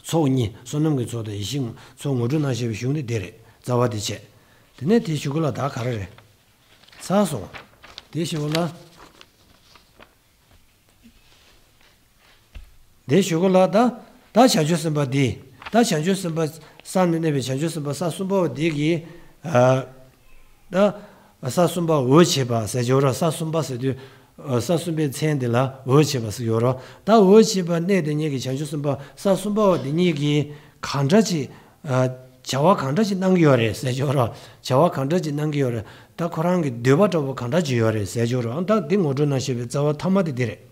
ཚོགས་གཉིས་བསོད་ནམས་ཀྱི་ཚོགས་དང་ཡེ་ཤེས་ཚོགས་ངོ་སྤྲོད་གནང་བཞག་པའི་གཞུང་དེ་འདི་རེད། རྩ་བ་དེ་བྱས། དེ་ནས་དེའི་གཞུག་གུ་ལ་ད་ག་རེ་རེད། ཚར་སོང་། དེའི་གཞུག་གུ་ལ། དེའི་གཞུག་གུ་ལ་ད། ད་བྱང་ཆུབ་སེམས་དཔའ་འདི། ད་བྱང་ཆུབ་སེམས་དཔའ་ས་ནས་གནས་པའི་བྱང་ཆུབ་སེམས་དཔའ་ས་གསུམ་པ་བ་འདི་གིས། ཨ། ད། ས་གསུམ་པ་འོད་བྱེད་པ་ཟེར་ཡོད་རེད། ས་གསུམ་པ་ཟེར་དུས། ས་གསུམ་པའི་མཚན་འདི་ལ་འོད་བྱེད་པ་ཟེར་ཡོད་རེད། ད་འོད་བྱེད་པ་གནས་དེ་ཉིད་ཀྱི་བྱང་ཆུབ་སེམས་དཔའ་ས་གསུམ་པ་བ་འདི་ཉིད་ཀྱིས་གང་འདྲ་ཅིག་བྱ་བ་གང་འདྲ་ཅིག་གནང་གི་ཡོད་རེད་ཟེར་ཡོད་རེད། བྱ་བ་གང་འདྲ་ཅིག་གནང་གི་ཡོད་རེད། ད་ཁོ་རང་གི་འདོད་པ་འདྲ་པོ་གང་འདྲ་ཅིག་ཡོད་རེད་ཟེར་ཡོད་རེད། ད་འདི་ངོ་སྤྲོད་གནང་བཞིན་པའི་རྩ་བ་ཐ་མ་དེ་འདི་རེད།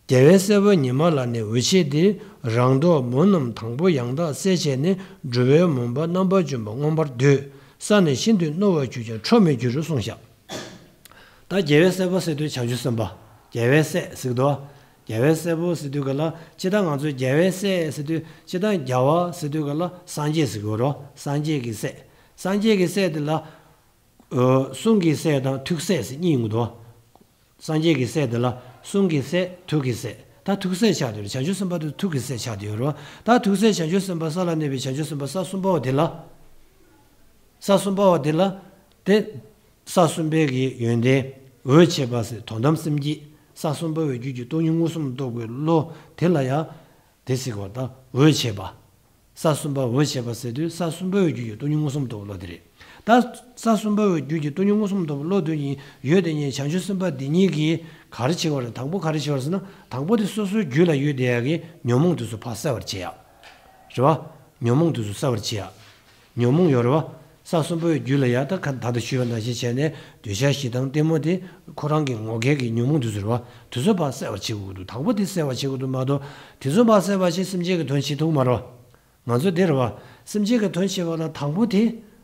རྒྱལ་བའི་སྲས་པོ་ཉི་མ་ལ་ནི་འོད་བྱེད་དེ། རང་ལྡོག་མུན་རྣམས་དང་པོ་ཡང་དག་བསལ་བྱས་ནས། འགྲོ་བའི་མུན་པ་རྣམ་པར་འཇོམས་པ་མངོན་པར་འདོད། ས་ནི་ཤིན་ཏུ་རྣོ་བར་གྱུར་ཀྱང་ཁྲོ་མི་འགྱུར་གསུངས་ཤག་ད་རྒྱལ་བའི་སྲས་པོ་ཟེར་དུས་བྱང་ཆུབ་སེམས་དཔའ། རྒྱལ་བའི་སྲས་ཟེར་དུས། རྒྱལ་བའི་སྲས་པོ་ཟེར་དུས་ག་ལ་སྤྱིར་བཏང་ང་ཚོས་རྒྱལ་བའི་སྲས་ཟེར་དུས་སྤྱིར་བཏང་རྒྱལ་བ་ཟེར་དུས་ག་ལ་སངས་རྒྱས་ཟེར་གྱི་ཡོད་རེད། སངས་རྒྱས་ཀྱི་སྲས། སངས་རྒྱས་ཀྱི་སྲས་དེ་ལ། ཨོ། གསུང་གི་སྲས་དང་ཐུགས་སྲས་ཟེར་གཉིས་ཡོང་གི་འདུག་སངས་རྒྱས་ཀྱི་སྲས་དེ་ལ་གསུང་གི་སྲས་ཐུགས་ཀྱི་སྲས། ད་ཐུགས་སྲས་ཆགས་བསྡད་ཡོད་རེད། བྱང་ཆུབ་སེམས་དཔའ་དེ་ཐུགས་ཀྱི་སྲས་ཆགས་བསྡད་ཡོད་རེད། ད་ཐུགས་སྲས་བྱང་ཆུབ་སེམས་དཔའ་ས་ལ་གནས་པའི་བྱང་ཆུབ་སེམས་དཔའ་ས་གསུམ་པ་བ་དེ་ལ། ས་གསུམ་པ་བ་དེ་ལ། དེ། ས་གསུམ་པའི་གི་ཡོན་ཏན། འོད་བྱེད་པ་ཟེར་དོན་དམ་སེམས་བསྐྱེད། ས་གསུམ་པ་བའི་རྒྱུད་ཀྱི་སྟོང་ཉིད་མངོན་སུམ་རྟོགས་པའི་བློ་དེ་ལ་ཡང་། དེ་ཟེར་བ་དང་འོད་བྱེད་པ། ས་གསུམ་པ་འོད་བྱེད་པ་ཟེར་དུས་ས་གསུམ་པ་བའི་རྒྱུད་ཀྱི་སྟོང་ཉིད་མངོན་སུམ་རྟོགས་པའི་བློ་དེ་རེད། ད་ས་གསུམ་པ་བའི་རྒྱུད་ཀྱི་སྟོང་ཉིད་མངོན་སུམ་རྟོགས་པའི་བློ་དེ་ཉིད་ཡོད་དེ་ཉིད་བྱང་ཆུབ་སེམས་དཔའ་འདི་ཉིད་ཀྱིས་ག་རེ་བྱེད་པ་རེད། དང་པོ་ག་རེ་བྱེད་པ་རེད་ཟེར་ན། དང་པོ་དེ་སོ་སོའི་རྒྱུད་ལ་ཡོད་དེ་ཡ་གི་ཉོན་མོངས་དེ་ཚོ་ཕར་སེལ་བར་བྱེད་ཡ། རེད་བ། ཉོན་མོངས་དེ་ཚོ་སེལ་བར་བྱེད་ཡ། ཉོན་མོངས་ཡོད་རེད་བ། ས་གསུམ་པའི་རྒྱུད་ལ་ཡ་ད་ག་ད་ལྟ་ཞུས་པ་ནང་བཞིན་བྱས་ནས་འདོད་ཆགས་ཞེ་སྡང་གཏི་མུག་དེ་ཁོ་རང་གི་ངོ་སྐལ་གྱི་ཉོན་མོངས་དེ་ཚོ་རེད་བ། དེ་ཚོ་ཕར་སེལ་བར་བྱེད་དགོས་ཀྱི་འདུག་དང་པོ་དེ་སེལ་བར་བྱེད་དགོས་འདུག་མ་གཏོགས་དེ་ཚོ་ཕར་སེལ་བར་བྱེད་སེམས་ཅན་གྱི་དོན་བྱེད་ཐུབ་མ་རེད་བ། ང་ཚོ་འདི་རེད་བ། སེམས་ཅན་གྱི་དོན་བྱེད་པ་ལ་དང་པོ་དེ་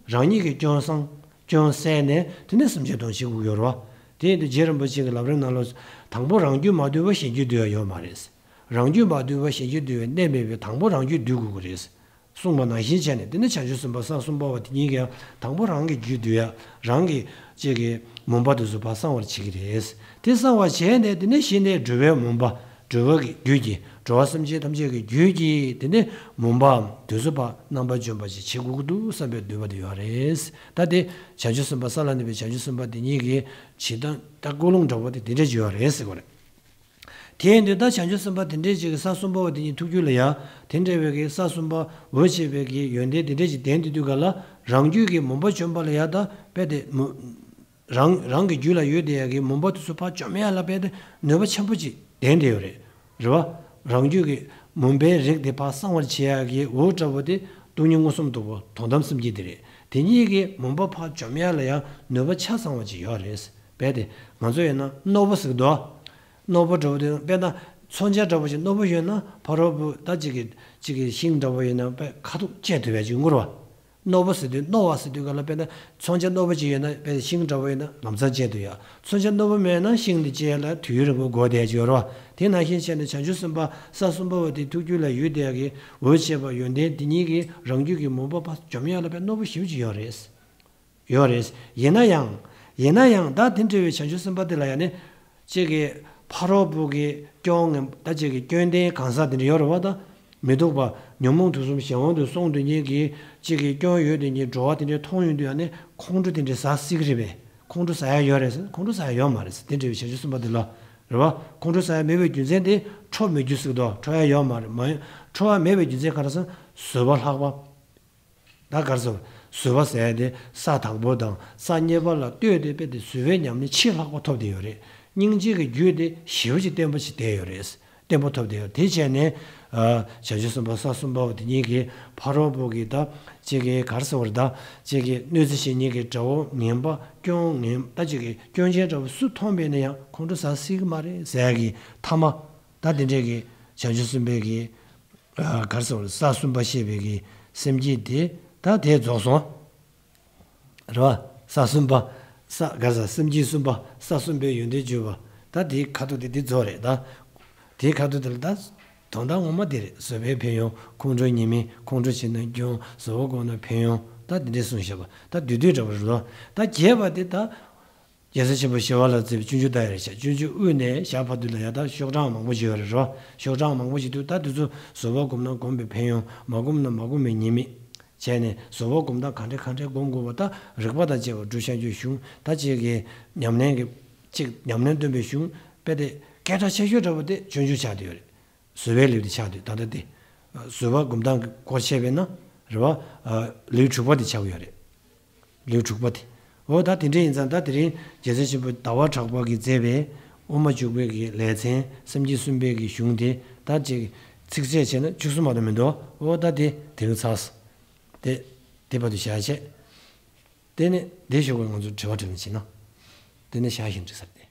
རང་ཉིད་ཀྱི་སྐྱོན་སངས་སྐྱོན་བསལ་ནས་དེ་ནས་སེམས་ཅན་དོན་བྱེད་དགོས་ཀྱི་ཡོད་རེད་བ། དེ་ཡིན་དུས་རྗེ་རིན་པོ་ཆེ་གི་ལམ་རིམ་ནང་ལ་དང་པོ་རང་རྒྱུད་མ་དུལ་བར་གཞན་རྒྱུད་དུལ་ཡ་ཡོད་མ་རེད། རང་རྒྱུད་མ་དུལ་བར་གཞན་རྒྱུད་དུལ་བའི་གནས་མེད་པས་དང་པོ་རང་རྒྱུད་དུལ་དགོས་ཀྱི་རེད། གསུངས་པ་ནང་བཞིན་བྱས་ནས་དེ་ནི་བྱང་ཆུབ་སེམས་དཔའ་ས་གསུམ་པ་བ་དེ་ཉིད་ཀྱང་དང་པོ་རང་གི་རྒྱུད་དུལ་ཡ། རང་གི་ཅིག་གི་མུན་པ་དེ་ཚོ་ཕར་སངས་པར་བྱེད་ཀྱི་རེད། དེ་སངས་པར་བྱས་ནས་དེ་ནས་གཞི་ནས་འགྲོ་བའི་མུན་པ། འགྲོ་བ་གི་རྒྱུད་ཀྱི་འགྲོ་བ་སེམས་ཅན་ཐམས་ཅད་ཀྱི་རྒྱུད་ཀྱི་དེ་ནས་མུན་པའམ་དེ་ཚོ་ཕར་རྣམ་པར་འཇོམས་པ་ཞིག་བྱེད་དགོས་ཀྱི་འདུག་བསམ་པའི་འདོད་པ་དེ་ཡོད་རེད། ད་དེ་བྱང་ཆུབ་སེམས་དཔའ་ས་ལ་གནས་པའི་བྱང་ཆུབ་སེམས་དཔའ་དེ་ཉིད་ཀྱི་བྱེད་སྟངས་ད་ཀུན་སློང་འདྲ་བོ་དེ་དེ་འདྲ་ཅིག་ཡོད་རེད་ཟེར་དགོས་རེད། དེ་ཡིན་དུས་ད་བྱང་ཆུབ་སེམས་དཔའ་དེ་འདྲའི་ཅིག་གི་ས་གསུམ་པ་བ་དེ་ཉིད་ཐུགས་རྒྱུད་ལ་ཡ། དེ་འདྲ་བའི་གི་ས་གསུམ་པ་འོད་བྱེད་པའི་གི་ཡོན་ཏན་དེ་འདྲ་ཅིག་ལྡན་དེ་དུས་ག་ལ་རང་རྒྱུད་ཀྱི་མུན་པ་འཇོམས་པ་ལ་ཡ་ད་དཔེ་དེ་མུ། རང་རང་གི་རྒྱུད་ལ་ཡོད་དེ་ཡ་གི་མུན་པ་དེ་ཚོ་ཕར་འཇོམས་ཡ་ལ་དཔེ་དེ་ནུས་པ་ཆེན་པོ་ཅིག་ལྡན་དེ་ཡོད་རེད། རེད་བ། རང་རྒྱུད་ཀྱི་མུན་པའི་རིགས་དེ་ཕར་སངས་པར་བྱེད་ཡ་གི་འོད་འདྲ་བོ་དེ་སྟོང་ཉིད་མངོན་སུམ་རྟོགས་པ་དོན་དམ་སེམས་བསྐྱེད་དེ་རེད། དེ་ཉིད་ཀྱི་མུན་པ་ཕར་འཇོམས་ཡ་ལ་ཡང་ནུས་པ་ཆ་ཚང་བ་ཅིག་ཡོད་རེད། དཔེ་དེ་ང་ཚོ་ཡིན་ན་རྣོ་པོ་ཟེར་གི་འདུག་རྣོ་པོ་འདྲ་བོ་དེ་དཔེར་ན་མཚོན་ཆ་འདྲ་བོ་ཞིག་རྣོ་པོ་ཡོད་ན་ཕ་རོལ་པོ་ད་ཅིག་གི་ཅིག་གི་ཤིང་འདྲ་བོ་ཡིན་ན་དཔེ་ཁ་ཐུག་བཅད་ཐུབ་ཡ་ཅིག་ཡོང་གི་རེད་བ། རྣོ་པོ་ཟེར་དུས་རྣོ་བ་ཟེར་དུས་ག་ལ་དཔེར་ན་མཚོན་ཆ་རྣོ་པོ་ཅིག་ཡོད་ན་དཔེར་ན་ཤིང་འདྲ་བོ་ཡིན་ན་ལམ་སང་བཅད་ཐུབ་ཡ། མཚོན་ཆ་རྣོ་པོ་མེད་ན་ཤིང་དེ་བཅད་ཡ་ལ་དུས་ཡུན་རིང་པོ་འགོར་བསྡད་ཡ་ཅིག་ཡོད་རེད་བ། དེ་ནང་བཞིན་བྱས་ནས་བྱང་ཆུབ་སེམས་དཔའ་ས་གསུམ་པ་བ་དེ་ཐུགས་རྒྱུད་ལ་ཡོད་བསྡད་ཡ་གི་འོད་བྱེད་པ་ཡོན་ཏན་དེ་ཉིད་ཀྱིས་རང་རྒྱུད་ཀྱི་མུན་པ་ཕར་འཇོམས་ཡ་ལ་དཔེ་རྣོ་པོ་ཞེ་པོ་ཅིག་ཡོད་རེད། ཡོད་རེད། ཡིན་ན་ཡང་། ཡིན་ན་ཡང་ད་དེ་འདྲ་བའི་བྱང་ཆུབ་སེམས་དཔའ་དེ་ལ་ཡང་ནི། གཅིག་གིས་ཕ་རོལ་པོ་གི་སྐྱོན་ངན་ད་གཅིག་གིས་སྐྱོན་ལྡན་གང་ཟག་དེ་འདྲ་ཡོད་རེད་བ་ད། མི་སྡུག་པ་ཉོན་མོངས་དུག་གསུམ་གཞན་དབང་དུ་སོང་དུས་ཉིད་ཀྱིས་གཅིག་གིས་སྐྱོན་ཡོད་དུས་ཉིད་འགྲོ་བ་དེ་འདྲ་མཐོང་ཡོང་དུས་ཡང་ནི་ཁོང་ཁྲོ་དེ་འདྲ་ཟ་སྲིད་ཀྱི་རེད་པས། ཁོང་ཁྲོ་ཟ་ཡ་ཡོད་རེད་ཟེར་ཁོང་ཁྲོ་ཟ་ཡ་ཡོད་མ་རེད་ཟེར་དེ་འདྲ་བའི་བྱང་ཆུབ་སེམས་དཔའ་དེ་ལ་རེད་བ། ཁོང་ཁྲོ་ཟ་ཡ་མེད་པའི་རྒྱུ་མཚན་དེ་ཁྲོ་མི་རྒྱུ་ཟེར་གི་འདུག་ཁྲོ་ཡ་ཡོད་མ་རེད་མ་ཡོང་ཁྲོ་བ་མེད་པའི་རྒྱུ་མཚན་ག་རེ་ཟེར་བཟོད་པ་ལྷག་པ། ད་ག་རེ་ཟེར། བཟོད་པ་ཟེར་ཡ་དེ་ས་དང་པོ་དང་ས་གཉིས་པ་ལ་ལྟོས་ཏེ་དཔེ་དེ་བཟོད་པའི་ཉམས་ལེན་ཆེས་ལྷག་པ་ཐོབ་བསྡད་ཡོད་རེད། སྙིང་རྗེ་གི་རྒྱུད་དེ་ཞེ་པོ་ཅིག་བརྟན་པོ་ཞིག་བསྡད་ཡོད་རེད། བརྟན་པོ་ཐོབ་བསྡད་ཡོད་དེ་བྱས་ནས། བྱང་ཆུབ་སེམས་དཔའ་ས་གསུམ་པ་བ་དེ་ཉིད་ཀྱིས་ཕ་རོལ་པོ་གི་ད་ཅིག་གི་ག་རེ་ཟེར་བ་རེད་ད་ཅིག་གི་གནོད་འཚེ་བྱེད་མཁན་གྱི་དགྲ་བོ་ངན་པ་སྐྱོན་ངན་ད་ཅིག་གི་སྐྱོན་ཅན་འདྲ་བོ་སུ་མཐོང་བས་ན་ཡང་ཁོང་ཁྲོ་ཟ་སྲིད་ཀྱི་མ་རེད་ཟེར་ཡ་གི་ཐ་མ། ད་དེ་འདྲས་ཀྱི་བྱང་ཆུབ་སེམས་དཔའི་གི་ཨ་ག་རེ་ཟེར་བ་རེད། ས་གསུམ་པ་བཤད་པའི་གི་སེམས་བསྐྱེད་དེ་ད་དེ་རྫོགས་སོང་། རེད་བ། ས་གསུམ་པ། ས་ག་ས་སེམས་བསྐྱེད་གསུམ་པ། ས་གསུམ་པའི་ཡོན་ཏན་བརྗོད་པ། ད་དེའི་ཁ་ཐུག་དེ་འདི་རྫོགས་རེད་ད། དེའི་ཁ་ཐུག་དེ་ལ་ད་དོན་དག་ངོ་མ་དེ་རེད། བཟོད་པའི་ཕན་ཡོན། ཁོང་ཁྲོ་ཉེས་དམིགས། ཁོང་ཁྲོ་ཞི་ན་སྐྱོན། བཟོད་པ་སྒོམ་ན་ཕན་ཡོན། ད་དེ་འདྲས་གསུངས་བཞག་པ་ད་བསྡུས་བསྡུས་འདྲ་པོ་རེད་ལོ། ད་རྒྱས་པ་དེ་ད། རྒྱལ་སྲས་ཆེན་པོ་ཞི་བ་ལྷ་རྩེ་བའི་སྤྱོད་འཇུག་ད་ཡ་རེད་བྱ། སྤྱོད་འཇུག་དབུས་ནས་ཞབས་བར་དུ་ལ་ཡ་ད་ཤོག་གྲངས་མང་པོ་ཞིག་ཡོད་རེད་རོ། ཤོག་གྲངས་མང་པོ་ཞིག་འདུག་ད་དེ་ཚོ་བཟོད་པ་སྒོམ་ན་སྒོམ་པའི་ཕན་ཡོན། མ་བསྒོམ་ན་མ་བསྒོམ་པའི་ཉེས་དམིགས། བྱས་ནས་བཟོད་པ་སྒོམ་སྟངས་ག་འདྲས་ག་འདྲས་སྒོམ་དགོས་པ་ད་རིགས་པ་དང་བཅས་པ་འབྲུ་ཤ་འགྱོད་གཞུང་ད་ཅིག་གི་ཉམས་ལེན་གྱི་ཅིག་ཉམས་ལེན་སྟོན་པའི་གཞུང་དཔེ་དེ་སྐད་གྲགས་ཆེ་ཤོས་འདྲ་པོ་དེ་སྤྱོད་འཇུག་ཆགས་བསྡད་ཡོད་རེད། བཟོད་པའི་ལེའུ་དེ་ཆགས་དུས་ད་ལྟ་དེ། བཟོད་པ་སྒོམ་སྟངས་ཀྱི་སྐོར་བཤད་པས་ན། རེད་བ། ལེའུ་དྲུག་པ་དེ་ཆགས་ཀྱི་ཡོད་རེད། ལེའུ་དྲུག་པ་དེ། འོ་ད་དེ་འདྲ་ཡིན་ཙང་ད་དེ་རིང་རྒྱལ་སྲས་ཆེན་པོ་ཟླ་བ་གྲགས་པ་གིས་མཛད་པའི་དབུ་མ་འཇུག་པའི་གི་ལེ་ཚན་སེམས་བསྐྱེད་གསུམ་པའི་གི་གཞུང་དེ་ད་ཅིག་ཚིགས་བཅད་བྱས་ན་བཅུ་གསུམ་མ་གཏོགས་མི་འདུག་འོ་ད་དེ་དེ་རིང་ཚར་སོང་། དེ་དེ་བར་དུ་བཞག་བྱས། དེ་ནས་དེ་ཞོགས་པ་ང་ཚོ་དྲི་བ་དྲི་ན་བྱེད་ན། དེ་ནས་བཞག་བཞིན་དྲི་ས་རེད།